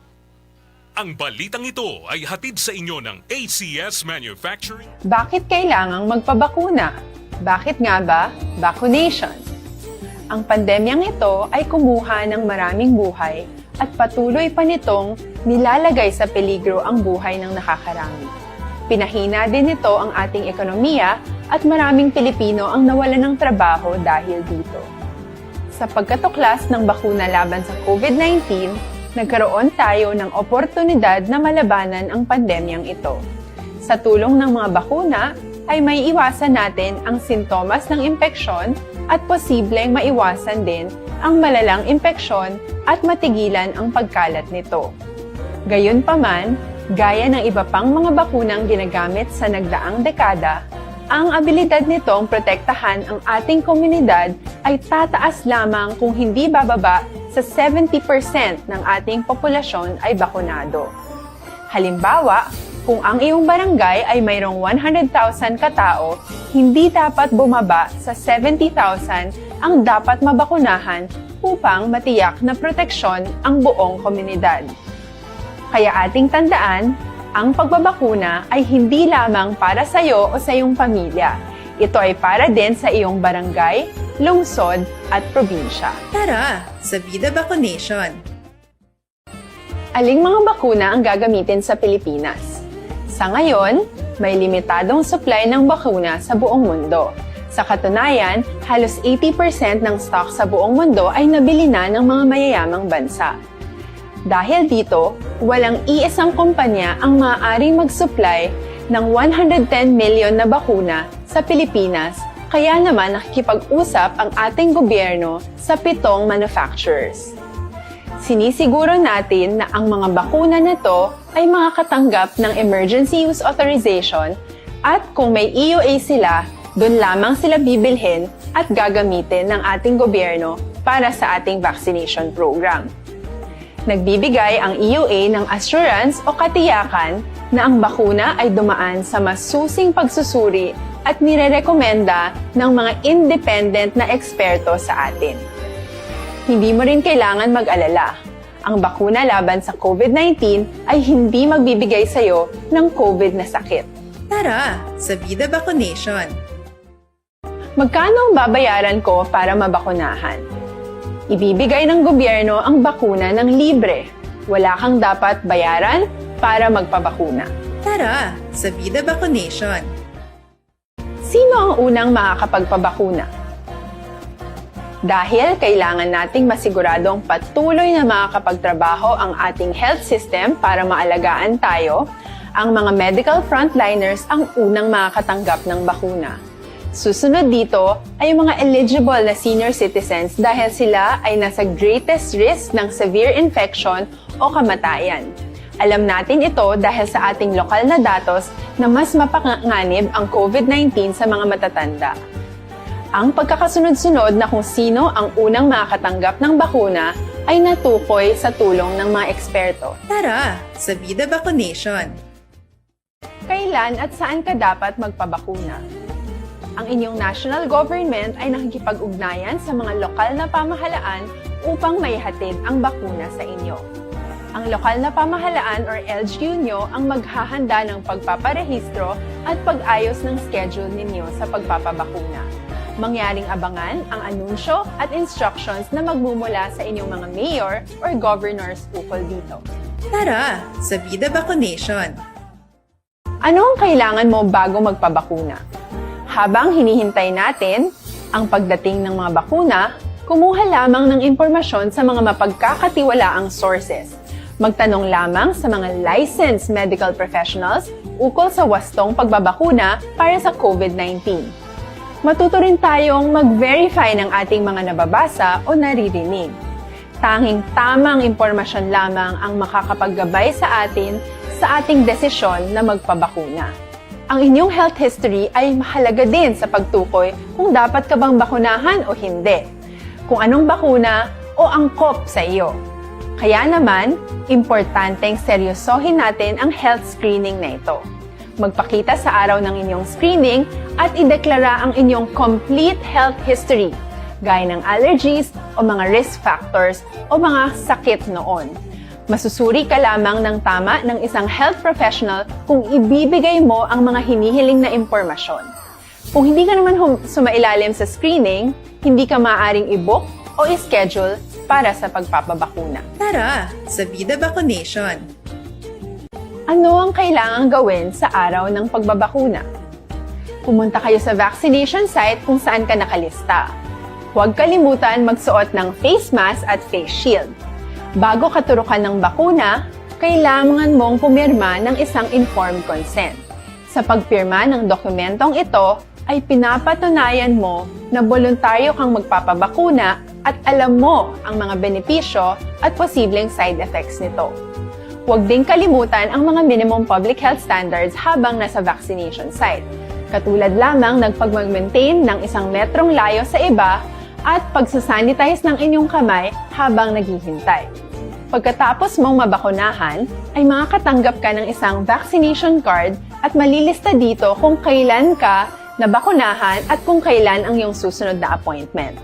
Ang balitang ito ay hatid sa inyo ng A C S Manufacturing. Bakit kailangang magpabakuna? Bakit nga ba vaccination? Ang pandemyang ito ay kumuha ng maraming buhay at patuloy pa nitong nilalagay sa peligro ang buhay ng nakakarami. Pinahina din nito ang ating ekonomiya at maraming Pilipino ang nawalan ng trabaho dahil dito. Sa pagkatuklas ng bakuna laban sa COVID nineteen, nagkaroon tayo ng oportunidad na malabanan ang pandemyang ito. Sa tulong ng mga bakuna, ay may iwasan natin ang sintomas ng impeksyon at posibleng maiwasan din ang malalang impeksyon at matigilan ang pagkalat nito. Gayunpaman, gaya ng iba pang mga bakunang ginagamit sa nagdaang dekada, ang abilidad nitong protektahan ang ating komunidad ay tataas lamang kung hindi bababa sa seventy percent ng ating populasyon ay bakunado. Halimbawa, kung ang iyong barangay ay mayroong one hundred thousand katao, hindi dapat bumaba sa seventy thousand ang dapat mabakunahan upang matiyak na proteksyon ang buong komunidad. Kaya ating tandaan, ang pagbabakuna ay hindi lamang para sa iyo o sa iyong pamilya. Ito ay para din sa iyong barangay, lungsod, at probinsya. Tara, sa Vida Vaccination! Aling mga bakuna ang gagamitin sa Pilipinas? Sa ngayon, may limitadong supply ng bakuna sa buong mundo. Sa katunayan, halos eighty percent ng stock sa buong mundo ay nabili na ng mga mayayamang bansa. Dahil dito, walang iisang kumpanya ang maaaring mag-supply ng one hundred ten million na bakuna sa Pilipinas, kaya naman nakikipag-usap ang ating gobyerno sa pitong manufacturers. Sinisiguro natin na ang mga bakuna na to ay makakatanggap ng emergency use authorization at kung may E U A sila, doon lamang sila bibilhin at gagamitin ng ating gobyerno para sa ating vaccination program. Nagbibigay ang E U A ng assurance o katiyakan na ang bakuna ay dumaan sa masusing pagsusuri at nirerekomenda ng mga independent na eksperto sa atin. Hindi mo rin kailangan mag-alala. Ang bakuna laban sa COVID nineteen ay hindi magbibigay sa iyo ng COVID na sakit. Tara, sa Vida Vaccination! Magkano ang babayaran ko para mabakunahan? Ibibigay ng gobyerno ang bakuna ng libre. Wala kang dapat bayaran para magpabakuna. Tara, sa Vida Vaccination! Sino ang unang makakapagpabakuna? Dahil kailangan nating masiguradong patuloy na makakapagtrabaho ang ating health system para maalagaan tayo, ang mga medical frontliners ang unang makakatanggap ng bakuna. Susunod dito ay ang mga eligible na senior citizens dahil sila ay nasa greatest risk ng severe infection o kamatayan. Alam natin ito dahil sa ating lokal na datos na mas mapanganib ang COVID nineteen sa mga matatanda. Ang pagkakasunod-sunod na kung sino ang unang makakatanggap ng bakuna ay natukoy sa tulong ng mga eksperto. Tara, sa Vida Vaccination! Kailan at saan ka dapat magpabakuna? Ang inyong national government ay nakikipag-ugnayan sa mga lokal na pamahalaan upang maihatid ang bakuna sa inyo. Ang lokal na pamahalaan or L G U nyo ang maghahanda ng pagpaparehistro at pag-ayos ng schedule ninyo sa pagpapabakuna. Mangyaring abangan ang anunsyo at instructions na magmumula sa inyong mga mayor or governors ukol dito. Tara sa Vida Vaccination! Ano ang kailangan mo bago magpabakuna? Habang hinihintay natin ang pagdating ng mga bakuna, kumuha lamang ng impormasyon sa mga mapagkakatiwalaang sources. Magtanong lamang sa mga licensed medical professionals ukol sa wastong pagbabakuna para sa COVID nineteen. Matuto rin tayong mag-verify ng ating mga nababasa o naririnig. Tanging tamang impormasyon lamang ang makakapaggabay sa atin sa ating desisyon na magpabakuna. Ang inyong health history ay mahalaga din sa pagtukoy kung dapat ka bang bakunahan o hindi, kung anong bakuna o angkop sa iyo. Kaya naman, importanteng seryosohin natin ang health screening na ito. Magpakita sa araw ng inyong screening at ideklara ang inyong complete health history, gaya ng allergies o mga risk factors o mga sakit noon. Masusuri ka lamang ng tama ng isang health professional kung ibibigay mo ang mga hinihiling na impormasyon. Kung hindi ka naman hum- sumailalim sa screening, hindi ka maaaring i-book o i-schedule para sa pagpapabakuna. Tara sa Vida Vaccination! Ano ang kailangang gawin sa araw ng pagbabakuna? Pumunta kayo sa vaccination site kung saan ka nakalista. Huwag kalimutan magsuot ng face mask at face shield. Bago katurukan ng bakuna, kailangan mong pumirma ng isang informed consent. Sa pagpirma ng dokumentong ito, ay pinapatunayan mo na boluntaryo kang magpapabakuna at alam mo ang mga benepisyo at posibleng side effects nito. Huwag ding kalimutan ang mga minimum public health standards habang nasa vaccination site, katulad lamang ng pagmag-maintain ng isang metrong layo sa iba at pagsasanitize ng inyong kamay habang naghihintay. Pagkatapos mong mabakunahan, ay makakatanggap ka ng isang vaccination card at malilista dito kung kailan ka nabakunahan at kung kailan ang iyong susunod na appointment.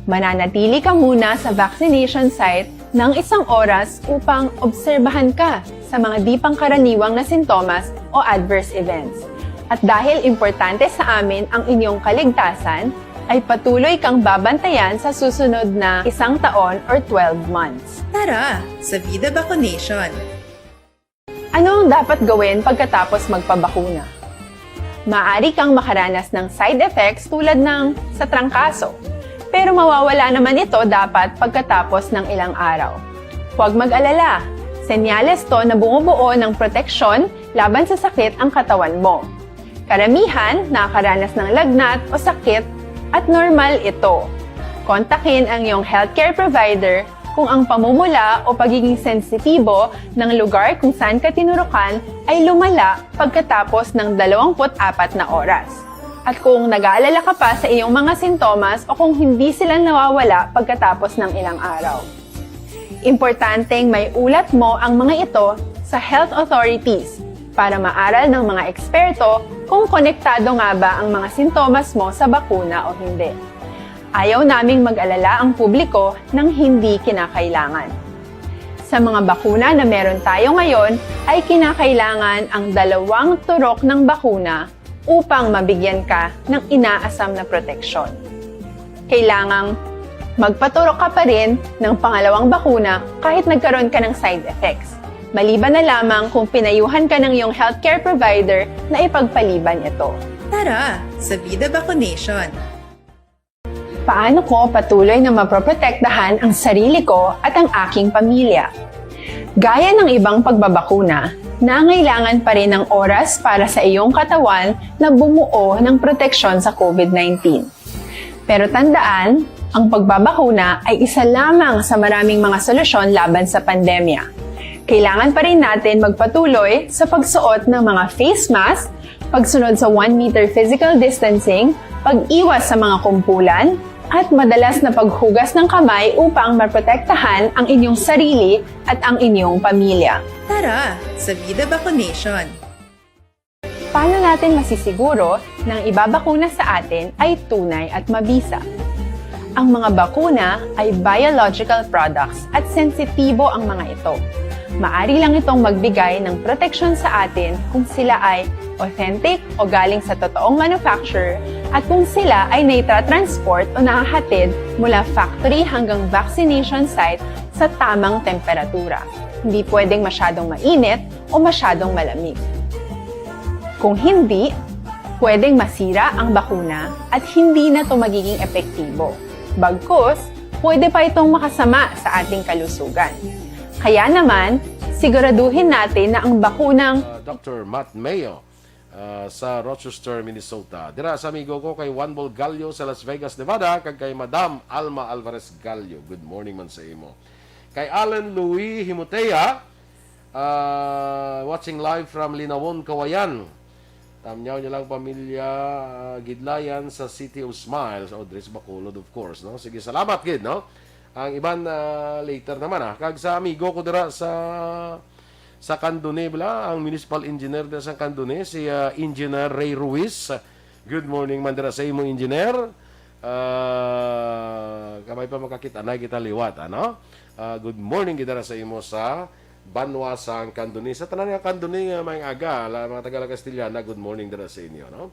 Mananatili ka muna sa vaccination site ng isang oras upang obserbahan ka sa mga di pangkaraniwang na sintomas o adverse events. At dahil importante sa amin ang inyong kaligtasan, ay patuloy kang babantayan sa susunod na isang taon or twelve months. Tara sa Vida Vaccination! Ano ang dapat gawin pagkatapos magpabakuna? Maaari kang makaranas ng side effects tulad ng sa trangkaso, pero mawawala naman ito dapat pagkatapos ng ilang araw. Huwag mag-alala, senyales to na bumubuo ng proteksyon laban sa sakit ang katawan mo. Karamihan nakakaranas ng lagnat o sakit at normal ito. Kontakin ang iyong healthcare provider kung ang pamumula o pagiging sensitibo ng lugar kung saan ka tinurukan ay lumala pagkatapos ng dalawampu't apat na oras, at kung nag-aalala ka pa sa iyong mga sintomas o kung hindi sila nawawala pagkatapos ng ilang araw. Importanteng may ulat mo ang mga ito sa health authorities para maaral ng mga eksperto kung konektado nga ba ang mga sintomas mo sa bakuna o hindi. Ayaw naming mag-alala ang publiko ng hindi kinakailangan. Sa mga bakuna na meron tayo ngayon, ay kinakailangan ang dalawang turok ng bakuna upang mabigyan ka ng inaasam na proteksyon. Kailangang magpaturok ka pa rin ng pangalawang bakuna kahit nagkaroon ka ng side effects, maliban na lamang kung pinayuhan ka ng iyong healthcare provider na ipagpaliban ito. Tara sa Vida Vaccination! Paano ko patuloy na mapoprotektahan ang sarili ko at ang aking pamilya? Gaya ng ibang pagbabakuna, nangailangan pa rin ng oras para sa iyong katawan na bumuo ng proteksyon sa COVID nineteen. Pero tandaan, ang pagbabakuna ay isa lamang sa maraming mga solusyon laban sa pandemya. Kailangan pa rin natin magpatuloy sa pagsuot ng mga face mask, pagsunod sa one meter physical distancing, pag-iwas sa mga kumpulan, at madalas na paghugas ng kamay upang maprotektahan ang inyong sarili at ang inyong pamilya. Tara sa Vida Vaccination! Paano natin masisiguro na ang ibabakuna sa atin ay tunay at mabisa? Ang mga bakuna ay biological products at sensitibo ang mga ito. Maari lang itong magbigay ng proteksyon sa atin kung sila ay authentic o galing sa totoong manufacturer at kung sila ay naitra-transport o nahahatid mula factory hanggang vaccination site sa tamang temperatura. Hindi pwedeng masyadong mainit o masyadong malamig. Kung hindi, pwedeng masira ang bakuna at hindi na ito magiging epektibo. Bagkus, pwede pa itong makasama sa ating kalusugan. Kaya naman, siguraduhin natin na ang bakunang uh, Doctor Matt Mayo uh, sa Rochester, Minnesota. Dira sa amigo ko kay Juan Bolgallo sa Las Vegas, Nevada, kag kay Madam Alma Alvarez Gallo. Good morning man sa imo. Kay Alan Louis Himotea, uh, watching live from Linawon, Kawayan. Tamyaw niya lang pamilya uh, Gidlayan sa City of Smiles. O, Dres Bacolod, of course, no? Sige, salamat gid, no? Ang iban uh, later naman, ah. Kag sa amigo ko dira sa sa Candone, bala, ang municipal engineer dira sa Candone, si uh, Engineer Ray Ruiz. Good morning man dira sa imo, Engineer. Uh, kamay pa makakita na kita liwat, ano? Uh, good morning gid dira sa imo sa banwa sang Candone. Sa tanan nga Candone nga may aga, la, mga taga La Castellana, good morning dira sa inyo, no?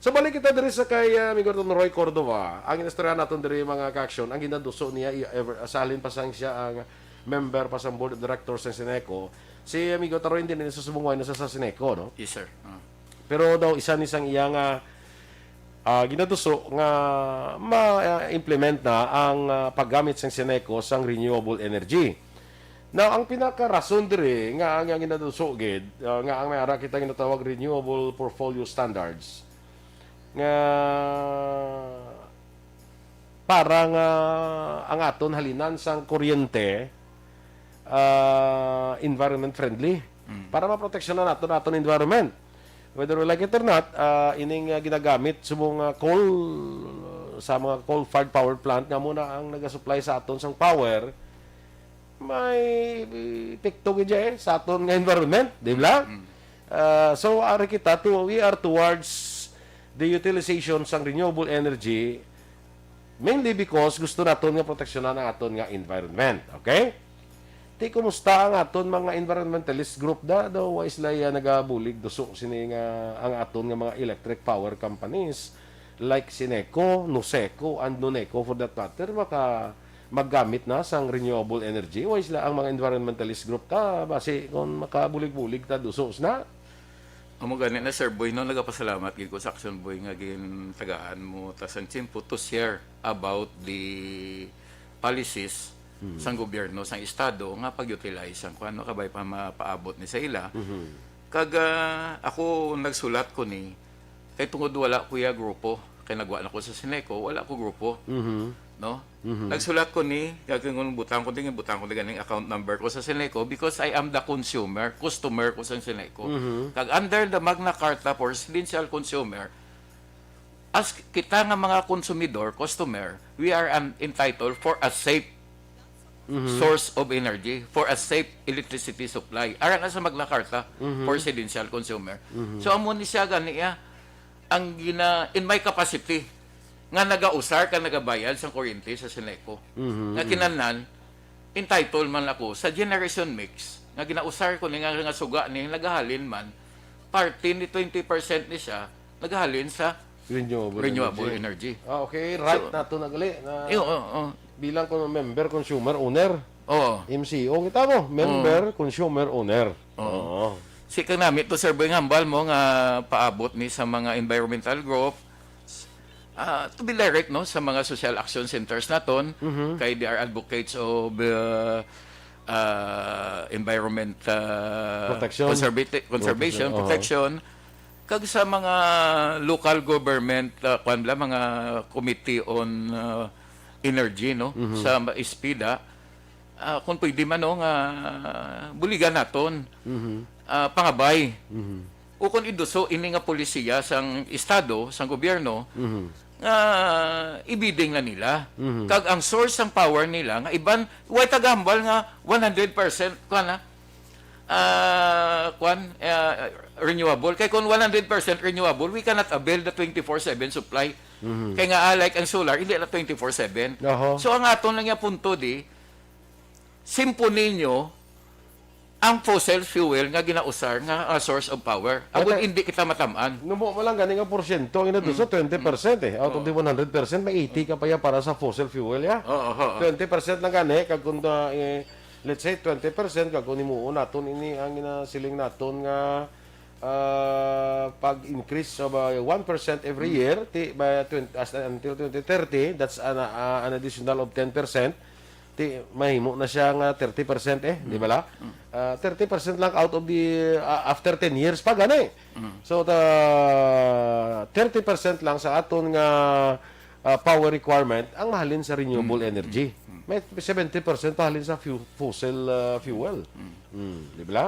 So balik kita diri sa kay uh, amigo naton Roy Cordova. Ang inistorya naton diri, mga ka-aksyon, ang ginaduso niya i- ever, sa halin pa sang siya ang member pa sang board of directors sa Sineco. Si amigo Taroy hindi na sa subong way na sa, sa Sineco, no? Yes, sir. Ah. Pero daw isa ni sang iya nga ah, ginaduso nga ma-implement na ang ah, paggamit sang Sineco sang renewable energy. Now, ang pinakarason diri nga ang, ang ginaduso gid ah, nga ang may ara kita ginatawag renewable portfolio standards nga para nga ang aton halinan sang kuryente ah, environment friendly, para maproteksyonan naton aton environment. Whether we like it or not, ah, ining ah, ginagamit subong ah, coal sa mga coal-fired power plant nga muna ang nagasupply sa aton sang power, may epekto gid siya eh, sa aton nga environment, di ba? Uh, so ari kita to, we are towards the utilization sang renewable energy mainly because gusto naton nga proteksyonan ang aton nga environment. Okay? Ti kumusta ang aton mga environmentalist group da? Daw wa sila ya nagabulig duso sini nga ang aton nga mga electric power companies like Sineco, Noseco, and Noneco for that matter, maka maggamit na sang renewable energy. Wa sila ang mga environmentalist group ta basi kung makabulig-bulig ta duso na. Amo gani na, Sir Boy, no, nagapasalamat gid ko sa Action Boy nga gintagaan mo ta sang tiyempo to share about the policies sang gobyerno, sang estado nga pag-utilize sang kuan, no, kabay pa mapaabot ni sa ila. Kag ah, ako nagsulat ko ni kay tungod wala ko ya grupo, kay nagwa na ko sa Sineco, wala ko grupo, no? Nagsulat ko ni, kag kung butang ko din, butang ko din ganing account number ko sa Sineco because I am the consumer, customer ko sa Sineco. Kag under the Magna Carta for Residential Consumer, as kita nga mga konsumidor, customer, we are an, entitled for a safe source of energy, for a safe electricity supply. Ara na sa Magna Carta for residential consumer. So amo ni siya gani, ah, ang gina in my capacity nga nagausar ka nagabayad sang kuryente sa Sineco. Nga kinahanglan entitled man ako sa generation mix nga ginausar ko ni nga, nga suga ni nagahalin man parte ni twenty percent ni siya nagahalin sa Renewable, renewable energy. Energy. Ah, okay, right So, nato na gali na Eh, oo, oo. bilang ko member consumer owner. Oo. M C O kita mo, member consumer owner. Oo. Si kang namit to, Sir Boy, nga hambal mo nga paabot ni sa mga environmental group, ah, to be direct, no, sa mga social action centers naton, kay they are advocates of uh, uh, environment uh, Protection. conservati- conservation, Protection, oo. Protection, kag sa mga local government, uh, kwan bala, mga committee on uh, energy, no, sa ISPIDA, ah, kung pwede man, no, nga buligan naton, ah, pangabay. Ukon iduso ini nga polisiya sang estado, sang gobyerno, nga ibiding na nila. Kag ang source sang power nila nga iban, way tagahambal nga one hundred percent kuan na, ah, kuan, ah, renewable. Kay kung one hundred percent renewable, we cannot avail the twenty-four seven supply. Kay nga, ah, like ang solar, hindi na twenty-four seven. Oho. So ang aton lang nga punto di, simpo ninyo ang fossil fuel nga ginausar nga, ah, source of power. Agud hindi kita matamaan. Numo mo lang gani nga porsyento, ang ina, mm, twenty percent eh. Out of the one hundred percent, may eighty ka pa yan para sa fossil fuel, ya. Oo, oo. Twenty percent lang gani, kag kung, ah, eh, let's say, twenty percent, kag kung himuon naton ini ang ginasiling naton nga, ah, pag-increase of, ah, one percent every year, ti, by twenty, as, until twenty thirty, that's an, ah, an additional of ten percent. Ti, mahimo na siya nga thirty percent eh, di ba la? Ah, thirty percent lang out of the, ah, after ten years pa gani. So, the thirty percent lang sa aton nga, ah, power requirement ang mahalin sa renewable energy. May seventy percent pahalin sa fu-, fossil, ah, fuel. Mm, di ba la?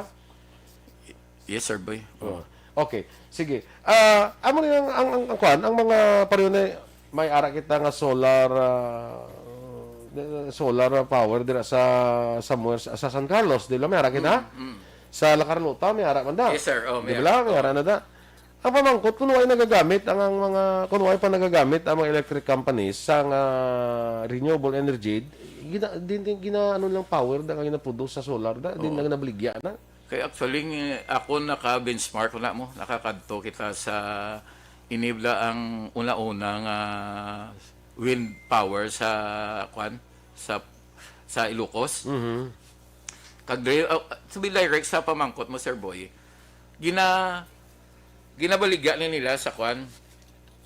Yes, sir boy. Oh. Okay, sige. Ah, amo ni ang, ang, ang, ang kwan, ang mga pareho na may ara kita nga solar, ah, solar power dira sa, somewhere sa, sa San Carlos, di ba? May ara kita. Mm, mm. Sa La Carlota, may ara man da. Yes, sir. Oh, di may ba? May ara na da. Ang pamangkot, kung way nagagamit ang, ang mga, kung way pa nagagamit ang mga electric companies sa nga renewable energy, gina, din, din, gina, ano lang power da nga ginaproduce sa solar da, din lang nabaligya na. Kay actually, ng-, ako naka-benchmark na mo, nakakadto kita sa inibla ang una-una nga wind power sa, kwan, sa, sa Ilocos. Mhm. Kag dre-, ah, to be direct sa pamangkot mo, Sir Boy, gina-, ginabaligya ni nila sa, kwan,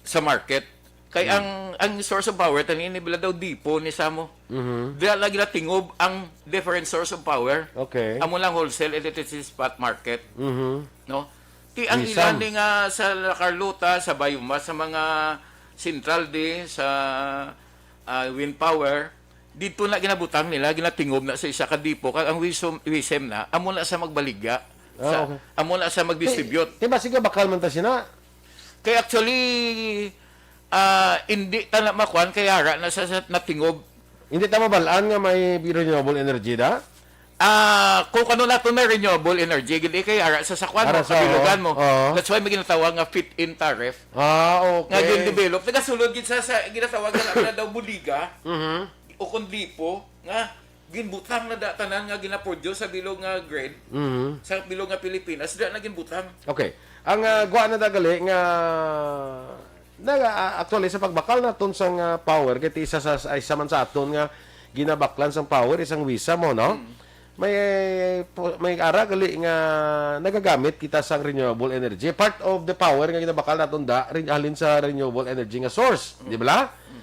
sa market. Kay ang, ang source of power, tani, ni bala daw dipo ni samo. Mhm. Diya na ginatingob ang different source of power. Okay. Amo lang wholesale electricity spot market. Mhm. No? Ti ang ilan ni nga sa La Carlota, sa Bayuma, sa mga central di, sa, ah, wind power, dito na ginabutang nila, ginatingob na sa isa ka dipo, kag ang wisem, wisem na, amo na sa magbaligya. Ah, sa, okay. Amo na sa mag-distribute. Ti, ti ba sige bakal man ta sina? Kay actually, ah, hindi ta na makuan kay ara na sa, sa natingob. Hindi ta mabalaan nga may renewable energy da? Ah, kung ano nato may renewable energy, gid kay ara sa sakwan mo, sa kabilugan mo. Oo. That's why may ginatawag nga fit-in tariff. Ah, okay. Nga gin-develop. Nagasulod gid sa, sa ginatawag na, na daw buliga. Mhm. O kung dipo, nga ginbutang na da tanan nga ginaproduce sa bilog nga grid, mhm, sa bilog nga Pilipinas, da na ginbutang. Okay. Ang, ah, gwa na da gali nga, na, ah, actually, sa pagbakal naton sang, ah, power, kay ti isa sa, sa, isa man sa aton nga ginabaklan sang power, isang wisa mo, no? Mm. May, may ara gali nga nagagamit kita sang renewable energy. Part of the power nga ginabakal naton da, rin, halin sa renewable energy nga source, mm, di ba? Mm.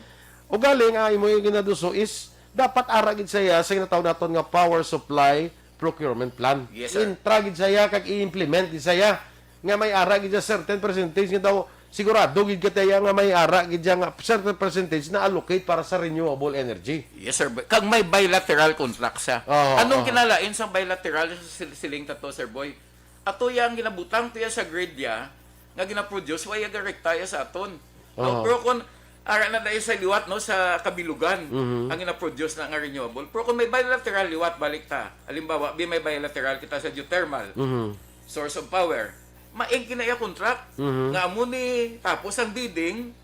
Ugaling, ah, imo yung ginaduso is dapat ara gid sa iya sa ginatawag naton nga power supply procurement plan. Yes, sir. Intra gid sa iya kag i-implement gid sa iya nga may ara gid sa certain percentage nga daw sigurado gid ka ta iya nga may ara gid siya nga certain percentage na allocate para sa renewable energy. Yes, sir. Kag may bilateral contract siya. Oo, oo. Anong kinalain sa bilateral sa sil-, siling ta to, Sir Boy? Ato yang ginabutang to ya sa grid ya, nga ginaproduce, wa ya direkta ya sa aton. No? Aha. Pero kung ara na dahil sa liwat, no, sa kabilugan, mhm, ang ginaproduce na nga renewable. Pero kung may bilateral liwat, balik ta. Halimbawa, bi may bilateral kita sa geothermal, mhm, source of power. Maing kinaya contract, mhm, nga amo ni tapos ang bidding,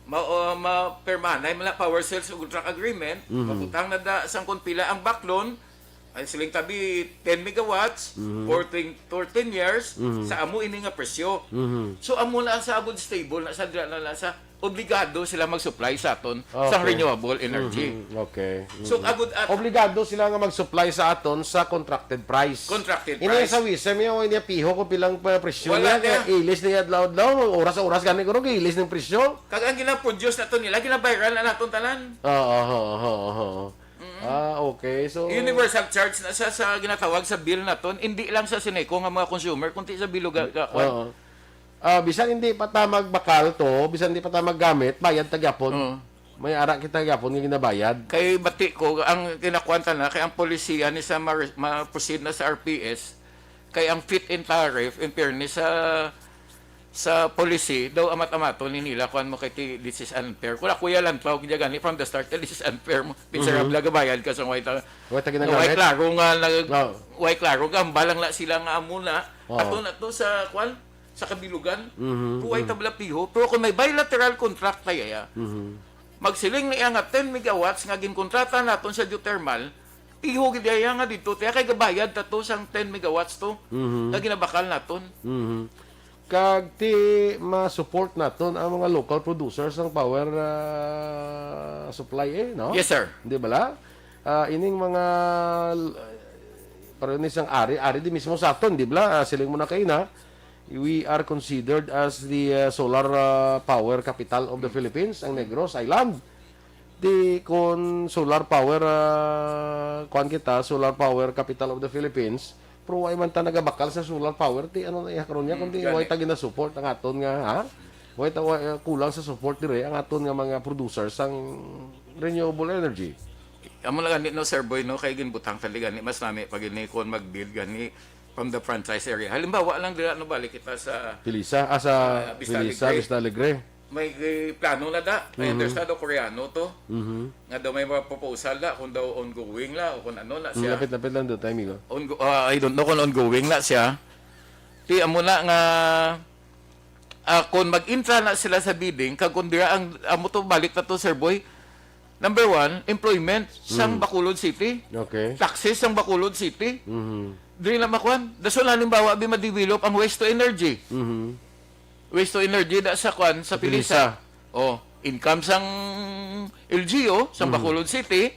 ma, o, ma, permanay man na power sales o contract agreement, mhm, mabutang na da sang kung pila ang baklon, ay, siling tabi, ten megawatts, mhm, for twen-, for ten years, mhm, sa amo ini nga presyo. Mhm. So, amo na ang sabod stable na sa, na, na sa, obligado sila mag-supply sa aton sa, okay, renewable energy. Mhm. Okay. So, mhm, agud at obligado sila nga mag-supply sa aton sa contracted price. Contracted price. Ini sa wisem, yung hindi piho kung pilang pa presyo. Wala niya, niya. Kaya ilis niya adlaw-adlaw, oras-oras gani ko, ilis ng presyo. Kag ang ginaproduce nato nila, ginabayran na naton tanan. Oo, oo, oo, oo. Mm. Ah, okay. So, universal charge na sa, sa ginatawag sa bill naton, hindi lang sa Ceneco nga mga consumer, kundi sa bilog ka, ka, kwan. Oo. Ah, bisan hindi pa ta magbakal to, bisan hindi pa ta maggamit, bayad ta gyapon. Oo. May ara kita gyapon nga ginabayad. Kay bati ko, ang kinakuan ta na, kay ang polisiya ni sa ma-, ma-proceed na sa R P S, kay ang fit-in tariff, in fairness sa sa policy, daw amat-amaton ni nila, kuwan mo kay ti, this is unfair. Kung ako ya lang tawag niya gani, from the start, this is unfair mo. Miserable, mhm, gabayad ka sa way ta-, way ta ginagamit, way klaro nga nag-, oh, way klaro nga, ang balang na sila nga amo na. Oh. Ato na to sa, kuwan, sa kabilugan. Mhm, kuway, mhm, tabla piho. Pero kung may bilateral contract tayo, ya, mhm, magsiling na iya nga ten megawatts nga ginkontrata naton sa geothermal, Iho gid iya nga dito, tiya kay gabayad ta to sang ten megawatts to. Mhm. Nga ginabakal naton. Mhm. Kag ti ma-support naton ang mga local producers sang power, ah, supply, eh, no? Yes, sir. Di bala? Ah, ining mga l-, pero ni sang ari, ari di mismo sa aton, di bala? Ah, siling mo na kaina, we are considered as the, ah, solar, ah, power capital of the Philippines, ang Negros Island. Di kon solar power, ah, kuwan kita, solar power capital of the Philippines, pero way man ta nagabakal sa solar power, ti ano na iya karon niya, Mm, kundi gani. Way ta ginasupport ang aton nga, ha? Way ta, way, ah, kulang sa support dire ang aton nga mga producers sang renewable energy. Amo na gani, no, Sir Boy, no, kay ginbutang ta gani, mas nami pa gini kon mag-build gani from the franchise area. Halimbawa lang dira, no, balik kita sa Pilisa, ah, sa ah, Vista Pilisa, Alegre. Vista Alegre. May, eh, plano na da. May Mhm. understand daw Koreano to. Mhm. Nga daw may mga proposal da kung daw ongoing la o kung ano na Mm, siya. Lapit-lapit lang doon, amigo. Ongo-, ah, I don't know kung ongoing na siya. Ti amo na nga, ah, kung mag-intra na sila sa bidding, kag kung dira ang, amo to, balik na to, Sir Boy. Number one, employment sang Mm. Bacolod City. Okay. Taxes sang Bacolod City. Mhm. Diri na makuan. Dason halimbawa, bi ma-develop ang waste to energy. Mhm. Waste to energy da sa kuan, sa Sa Pilisa. Pilisa. Oh, income sang L G U, sang Mhm. Bacolod City,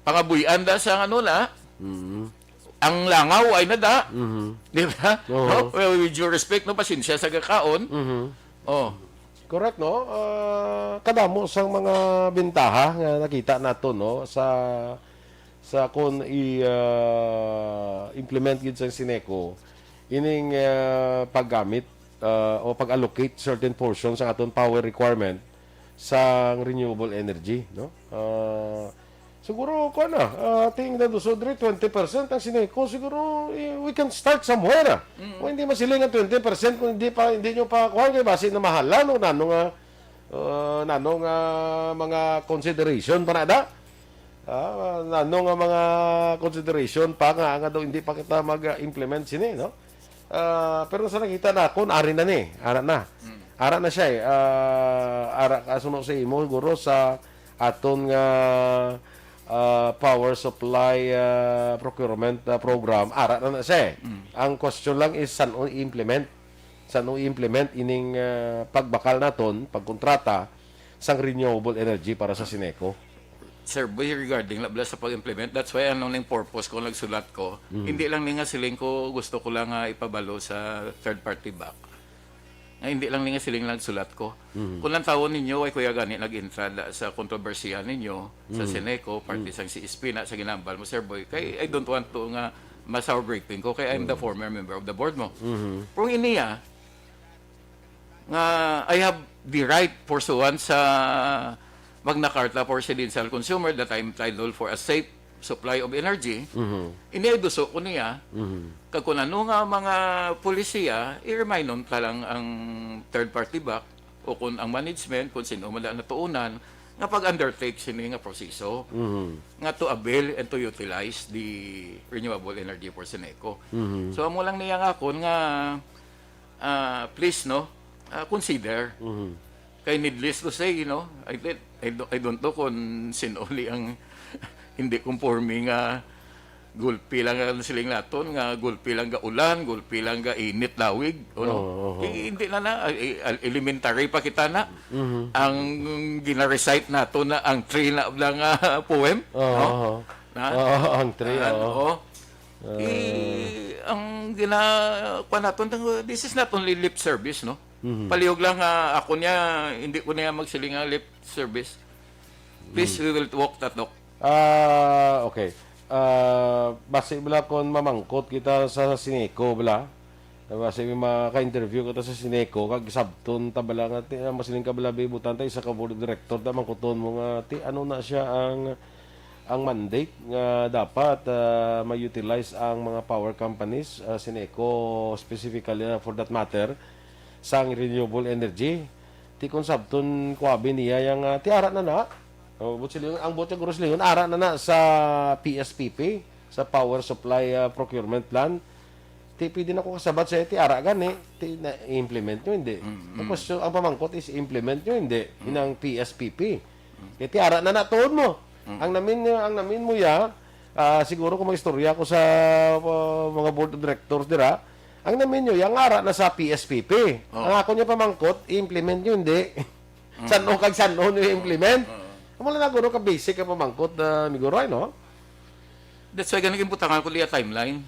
pangabuy-an da sa ano na, Mhm. ang langaw ay nada. Mhm. Di ba? Oo. No? Well, with due respect, no, pasensya sa gakaon. Mhm. Oh. Correct, no? Ah, kadamo sang mga bentaha nga nakita nato, no, sa, sa kon i, ah, implement gid sang Sineco ining, ah, paggamit, ah, o pag-allocate certain portion sa aton power requirement sa renewable energy, no? Ah, siguro, kuwan na, ah, tingnan do, so, dre, twenty percent ang Sineco, siguro, eh, we can start somewhere, ah. Mm. Kung hindi masiling ang twenty percent, kung hindi pa, hindi nyo pa, kuwan, kay basi na mahalan, no? Nano nga, ah, nano nga mga consideration pa na da? Ah, nano nga mga consideration pa nga, nga daw hindi pa kita mag-implement sini, no? Ah, pero sa nakita na, kung ari na ni, ara na. Mm. Ara na siya, eh. Ah, ara, kasuno sa imo, siguro, sa aton nga, ah, power supply, ah, procurement, ah, program, ara na na siya, eh. Mm. Ang question lang is, san-o i-implement? San-o i-implement ining, ah, pagbakal naton, pagkontrata sang renewable energy para sa Sineco? Sir Boy, regarding la-, bala sa pag-implement, that's why ano ning purpose ko, nagsulat ko. Mm. Hindi lang ni nga siling ko, gusto ko lang nga ipabalo sa third party back. Nga hindi lang ni nga siling lang sulat ko. Mm. Kung ang tawon ninyo, ay kuya gani nag-intra da sa kontrobersiya ninyo sa Mm. Sineco, parte Mm. sang C S P na sa ginambal mo, Sir Boy. Kay I don't want to nga ma-sour graping ko, kay I'm the Mm. former member of the board mo. Mm-hmm. Pero iniya, nga I have the right pursuant sa Magna Carta for Residential Consumer that I'm entitled for a safe supply of energy. Mhm. Ini ay duso ko niya. Mhm. Kag kung ano nga mga polisiya, i-remind ta lang ang third party back o kung ang management, kung sino man ang natuunan, nga pag-undertake sini nga proseso Mhm. nga to avail and to utilize the renewable energy for Sineco. Mhm. So, amo lang niya nga akon nga ah, please, no, ah, consider. Mhm. Kay needless to say, you know, I, I, I don't, I don't know kung sino uli ang hindi conforme nga gulpi lang ang siling naton, nga gulpi lang ga ulan, gulpi lang ga init lawig, o no? Oo, oo. I-, hindi na na, ay, ay, elementary pa kita na. Mhm. Ang gina-recite nato na ang three na lang, ah, poem, Oo, no? Oo. Na? Oo, ang three, Yan, oo. oo. Ah. I-, ang gina-, kuwan naton, this is not only lip service, no? Mhm. Palihog lang nga ako niya, hindi ko niya magsiling nga lip service. Please, Mm. we will walk that talk. Ah, okay. Ah, basi bala kon mamangkot kita sa Sineco, bala. Basi may maka-interview kita sa Sineco, kag sabton ta bala nga, ti, ah, masiling ka bala, bi, butang ta isa ka board of director, ta mangkuton mo nga, ti, ano na siya ang, ang mandate nga dapat, ah, ma-utilize ang mga power companies, ah, Sineco specifically, ah, for that matter, sang renewable energy. Ti kon sabton ko abi niya yang, ah, ti ara na na. Oh, but silingon, ang buot siguro silingon, ara na na sa P S P P, sa Power Supply, ah, Procurement Plan. Ti pwede na ko kasabat sa ti ara gani, ti na-implement nyo, hindi. Mm, Ang mm. question, ang pamangkot is implement nyo, hindi. Mm. Inang P S P P. Mm. Kaya ti ara na na, tuod mo. Mm. Ang namin, ang namin mo ya, Ah, siguro kung mag-istorya ko sa, ah, mga board of directors dira, ang namin nyo, yung ara na sa P S P P. Oh. Ang ako niya pamangkot, i-implement nyo, hindi. Mm. San-o kag san-o nyo i-implement? Mm. Amo lang na, guro, ka basic ang pamangkot, ah, Miguroy, no? That's why ganun yung butangan ko liya timeline.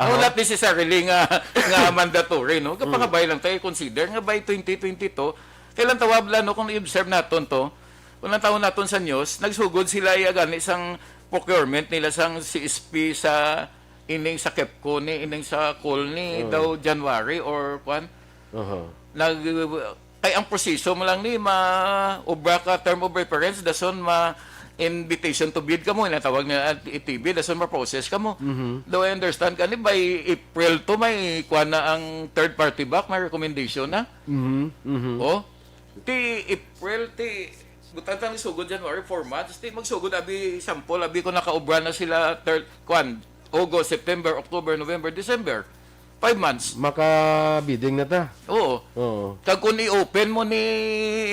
Aha. Oh, not necessarily nga, nga mandatory, no? Mm. Kapangabay lang tayo, consider nga by twenty twenty-two, kailan tawab lang, no, kung i-observe naton to, kung ang tawon naton sa news, nagsugod sila iya gani sang procurement nila sang C S P sa ining sa KEPCO ni, ining sa call ni Mm. daw January or kwan. Aha. Nag-, kay ang proseso mo lang ni ma-obra ka term of reference, dason ma-invitation to bid ka mo, inatawag na T B, dason ma-process ka mo. Mhm. Though I understand ka ni by April to may kwan na ang third party back, may recommendation na. Mhm, mhm. Oh, ti April, ti butang tang sugod January, four months, ti magsugod abi sample, abi ko nakaobra na sila third, kwan, August, September, October, November, December. Five months. Maka-bidding na ta. Oo. Oo. Kag kung i-open mo ni,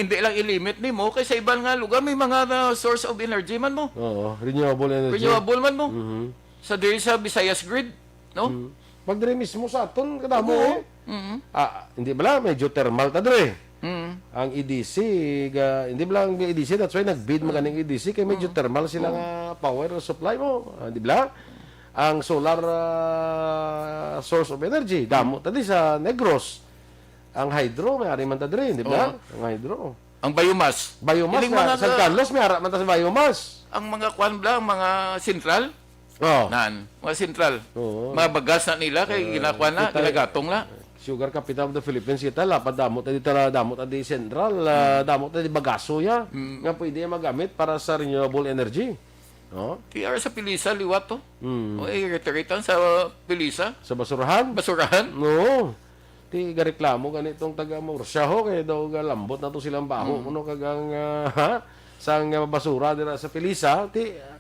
hindi lang i-limit nimo, kay sa iban nga lugar may mga, uh, source of energy man mo. Oo, renewable energy. Renewable man mo. Mhm. Sa diri sa Visayas Grid, no? Mm. Pag diri mismo sa aton, kadamo, Oo. Eh. Mhm. Ah, hindi bala, may geothermal ta diri. Mm. Ang E D C, ga-, hindi bala ang E D C, that's why nag-bid man ganing E D C, kay may Mm. geothermal sila Mm. nga power supply mo, ah, di bala? Ang solar, ah, source of energy, damo ta di sa Negros. Ang hydro, may ari man ta diri, di ba? Oo. Ang hydro. Ang biomass. Biomass Ining na, mga San ga- Carlos, may ara man ta sa biomass. Ang mga kwan bala, ang mga sentral? Oh. Nan, mga sentral. Oo. Mga bagas na nila, kay Ah, ginakuha na, kita-, ginagatong na. Sugar capital of the Philippines kita, lapad damo ta di tala, damo ta di sentral, ah, Hmm. damo ta di bagaso ya, Hmm. nga pwede magamit para sa renewable energy. No? Ti ara sa Pilisa, liwat to. Hmm. O, eh, retirate sa Pilisa. Sa basurahan? Basurahan? Oo. Ti gareklamo gani tong taga Murcia ho, kay daw galambot na to silang baho, Hmm. kuno kag ang, ah, ha? Sang, ah, basura dira sa Pilisa, ti, ah,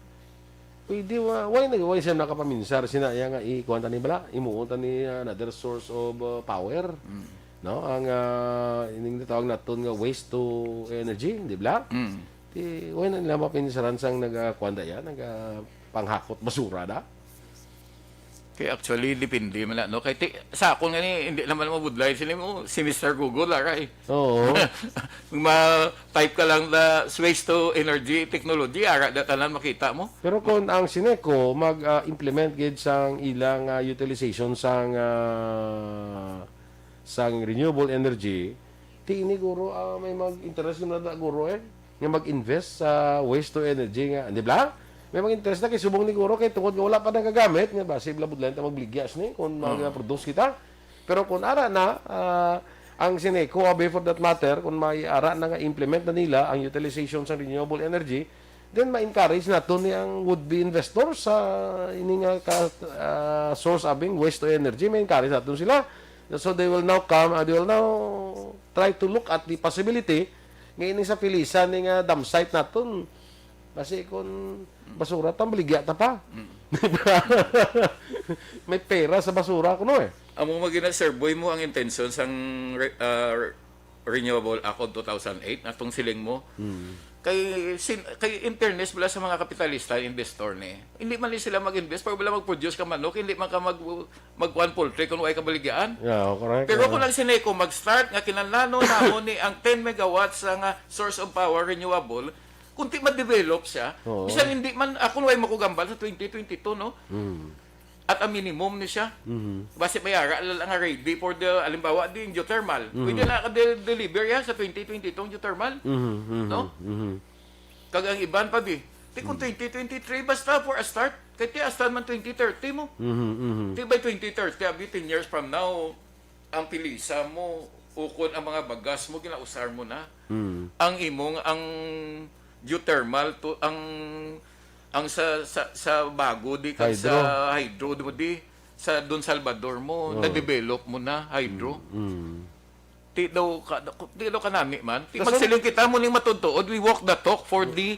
pwede wa-, why nag-, why siya nakapaminsar sina iya nga ikuan ta ni bala? Imuon ta ni, ah, another source of, ah, power. Hmm. No? Ang, ah, ining natawag naton nga waste to energy, di bala? Hmm. Ti, why na nila mapinsaran sang nagakuan da iya, nagapanghakot basura da? Kay actually, depende man na, no? Kay ti-, sa akon nga ni, hindi naman mabudlay sila mo, si Mister Google, ara, eh. Oo. Ma-type ka lang na switch to energy technology, ara, da tanan makita mo. Pero kung ang Sineco mag, ah, implement gid sang ilang, ah, utilization sang, ah, sang renewable energy, ti ini guro, ah, may mag-interest na da guro, eh, nga mag-invest sa waste to energy nga, di ba? May mag-interest na kay subong ni guro kay tungod nga wala pa nagagamit nga basi labod lang ta magbaligya sini kung Oo. mag-produce kita. Pero kung ara na, ah, ang Sineco, abi, for that matter, kung may ara na nga implement na nila ang utilization sa renewable energy, then ma-encourage naton ni ang would-be investor sa ini nga ka, ah, source abing waste to energy, ma-encourage naton sila. So they will now come, ah, they will now try to look at the possibility nga ini sa Pilisa ni nga dump site naton. Basi kun basura ta, baligya ta pa. Mm. Di ba? May pera sa basura kuno eh. Amo nga gina-survey mo ang intention sang re-, ah, Renewable Act of two thousand eight, atong siling mo. Mm. Kay sin-, kay in fairness bala sa mga kapitalista, investor ni, hindi man ni sila mag-invest, pero bala mag-produce ka manok, hindi man ka mag-, magkuan poultry kung way kabaligyaan. Yeah, correct. Pero Yeah. kung ang Sineco mag-start nga kinahanglan namon ni ang ten megawatts nga source of power renewable, kung di ma-develop siya, Oo. bisan hindi man, ako way makugambal sa twenty twenty-two, no? Mm. At ang minimum ni siya. Mhm. Basi may ara lang nga ready for the, halimbawa, di geothermal. Mhm. Pwede na ka-de-, deliver ya sa twenty twenty-two ang geothermal. Mhm, mhm, No? mhm. Kag ang iban pa, bi. Ti kung Mm. twenty twenty-three, basta for a start. Kay ti a start man twenty thirty mo. Mhm, mhm. Ti by twenty thirty, abi, ten years from now, ang Pilisa mo, ukon ang mga bagas mo, ginausar mo na. Mm. Ang imong, ang geothermal to, ang, ang sa, sa, sa Bago di kag Hydro. sa Hydro di mo di, sa Don Salvador mo, Oo. na-develop mo na, hydro. Mm, mm. Ti daw ka, ti daw kanami man. Ti Kaso magsiling kita mo ning matuod-tuod, we walk the talk for the,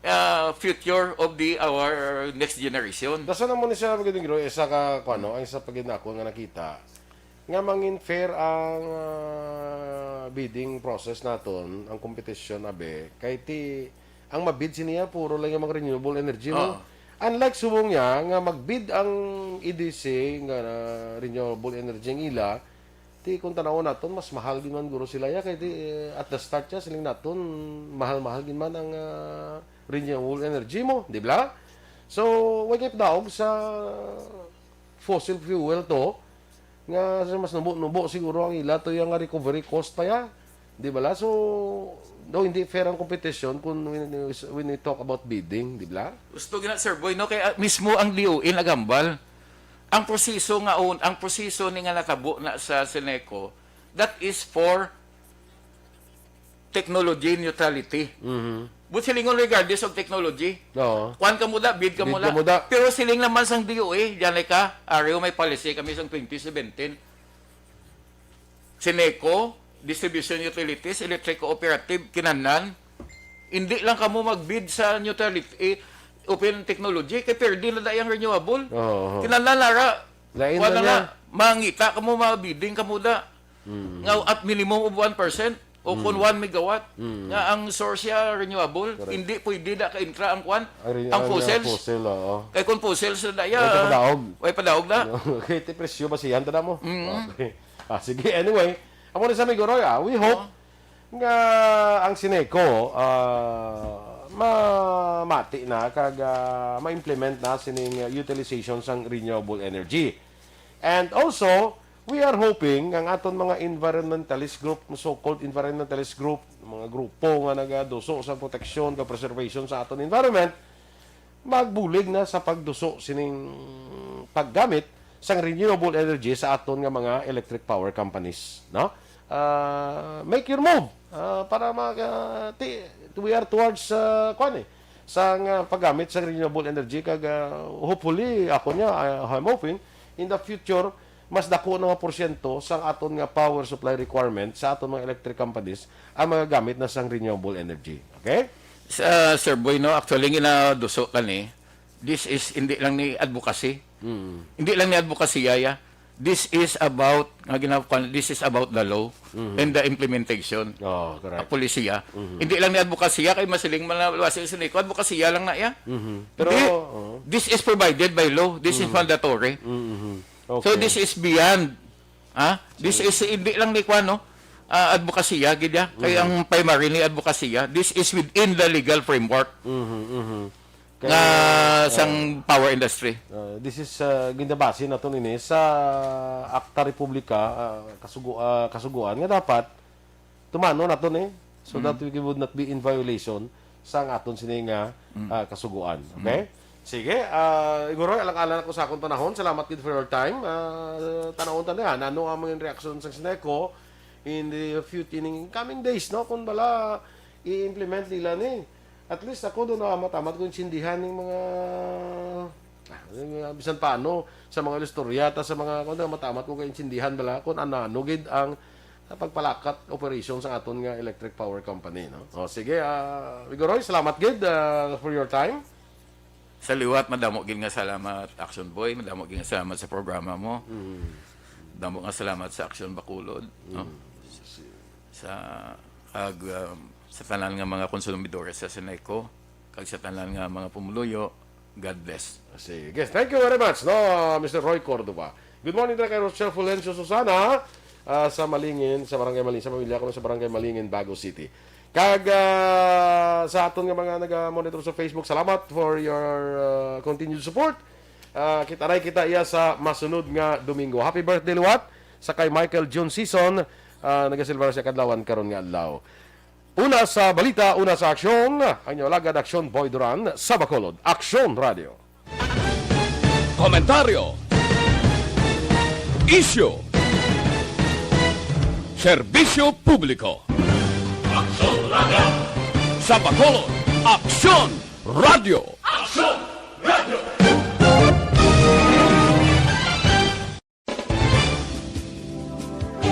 uh, future of the, our next generation. Dason na mo ni siya, Brigadier Giro, isa ka, kung ano, ang isa pa gid na ako nga nakita, nga mangin fair ang, ah, bidding process naton, ang competition, abi. Kay ti, ang mabid siniya, puro lang yung mga renewable energy, no? Oo. Unlike subong niya nga mag-bid ang E D C nga renewable energy ang ila, ti kung tanawon naton, mas mahal gid man guro sila ya, kay ti, eh, at the start ya, siling naton, mahal-mahal gid man ang, ah, renewable energy mo, di ba? So, way kay padaog sa fossil fuel to, nga sa mas nubo-nubo siguro ang ila to ya nga recovery cost pa ya. Di ba la? So, no, hindi fair ang competition kung when, when we talk about bidding, di ba la? Gusto gina, Sir Boy, no? Kay, ah, mismo ang D O E nagambal. Ang proseso nga un-, ang proseso ni nga natabo na sa Ceneco, that is for technology neutrality. Mhm. But silingon regardless of technology. Oo. Kuan ka mo da, bid ka Bid mo ka da. mo da. Pero siling naman sang D O E, diyan ay ka, ariyo may policy kami sang twenty seventeen. Ceneco, distribution utilities, electric cooperative, kinahanglan, hindi lang kamo mag-bid sa neutrality, eh, open technology, kay pwede na da yung renewable. Oo, oo. Kinahanglan, lara, Lain wala na na, niya. mangita kamo, ma-bidding kamo da. Mm. Nga at minimum of one percent o kung Mm. one megawatt, Mm. nga ang source siya renewable, Correct. hindi pwede da ka-intra ang kwan, Ang re-, ang ang, uh, fossils. fossil, oo. Kay kung fossils na da, Way ya, padaog. way padaog na. Okay, ti presyo basihan ta na mo. Mm. Okay. Ah, sige, anyway. Amo na sa, amigo Roy, ah, we hope Oo. nga ang Ceneco, ah, mamati na kag, ah, ma-implement na sining, ah, utilization sang renewable energy. And also, we are hoping ang aton mga environmentalist group, so-called environmentalist group, mga grupo nga nagaduso sa proteksyon kag preservation sa aton environment, magbulig na sa pagduso sining paggamit sang renewable energy sa aton nga mga electric power companies, no? Ah, make your move, ah, para mag, ah, ti-, we are towards, ah, kwan eh, sang, ah, paggamit sang renewable energy kag, ah, hopefully, ako niya, I, I'm hoping in the future mas dako na nga porsyento sang aton nga power supply requirement sa aton mga electric companies ang magagamit na sang renewable energy. Okay? Sa, Sir Boy, no, actually, ginaduso ka ni, this is hindi lang ni advocacy. Mm. Hindi lang ni advocacy, ya. This is about, nga ginakuan, this is about the law Mhm. and the implementation Oh, correct. Ang polisiya. Mhm. Hindi lang ni advocacy, ya, kay masiling man na, wala si Sinico, advocacy lang na, ya. Mhm. Pero, Hindi. Oo. This is provided by law. This is Mhm. mandatory. Mhm. So, Okay. this is beyond. Ha? This Sige. is, hindi lang ni kuan, no? Ah, advokasya, gid, ya. Kay Mhm. ang primary ni advokasya, this is within the legal framework Mhm, mhm. Kay, nga ah, sang power industry. ah, this is, ah, gindabasi nato nini sa Akta Republika, ah, kasugo-, ah, kasugoan nga dapat tumano nato ni, so Mm. that we would not be in violation sang aton sini nga, Mm. ah, kasugoan. Mm. Okay? Sige, ah, siguro, alang-alang ako sa akong panahon. Salamat gid for your time. Ah, tanawon ta na, ano ang mga reaction sa Sineco in the future, in coming days, no? Kung bala, i-implement nila ni. At least ako doon, ah, matamat ko intindihan ng mga, ah, yung, ah, bisan paano, sa mga istorya, ta sa mga, kung matamat ko kaintindihan bala, kung ano, ano gid ang, ah, pagpalakat operation sa aton nga electric power company, no? O, sige, ah, Amigo Roy, salamat gid, ah, for your time. Sa liwat, madamo gid nga salamat, Action Boy. Madamo gid nga salamat sa programa mo. Mm. Madamo nga salamat sa Action Bacolod, no? Mm. Sa, ag, um, sa tanan nga mga konsumidores sa Sineco, kag sa tanan nga mga pumuluyo, God bless. Sige. Thank you very much, no, Mister Roy Cordova. Good morning, dira kay Rochelle Fulgencio Susana, ah, sa Malingin, sa Barangay Malingin, sa pamilya ko sa Barangay Malingin, Bago City. Kag, ah, sa aton nga mga naga-monitor sa Facebook, salamat for your, ah, continued support. Ah, kita na kita iya sa masunod nga Domingo. Happy birthday liwat sa kay Michael June Season, ah, nagaselebrar siya kadlawan karon nga adlaw. Una sa balita, una sa aksyon, ang inyo alagad, Aksyon Boy Duran, sa Bacolod, Aksyon Radio. Komentaryo. Isyu. Serbisyo publiko. Aksyon Radio. Sa Bacolod, Aksyon Radio. Aksyon!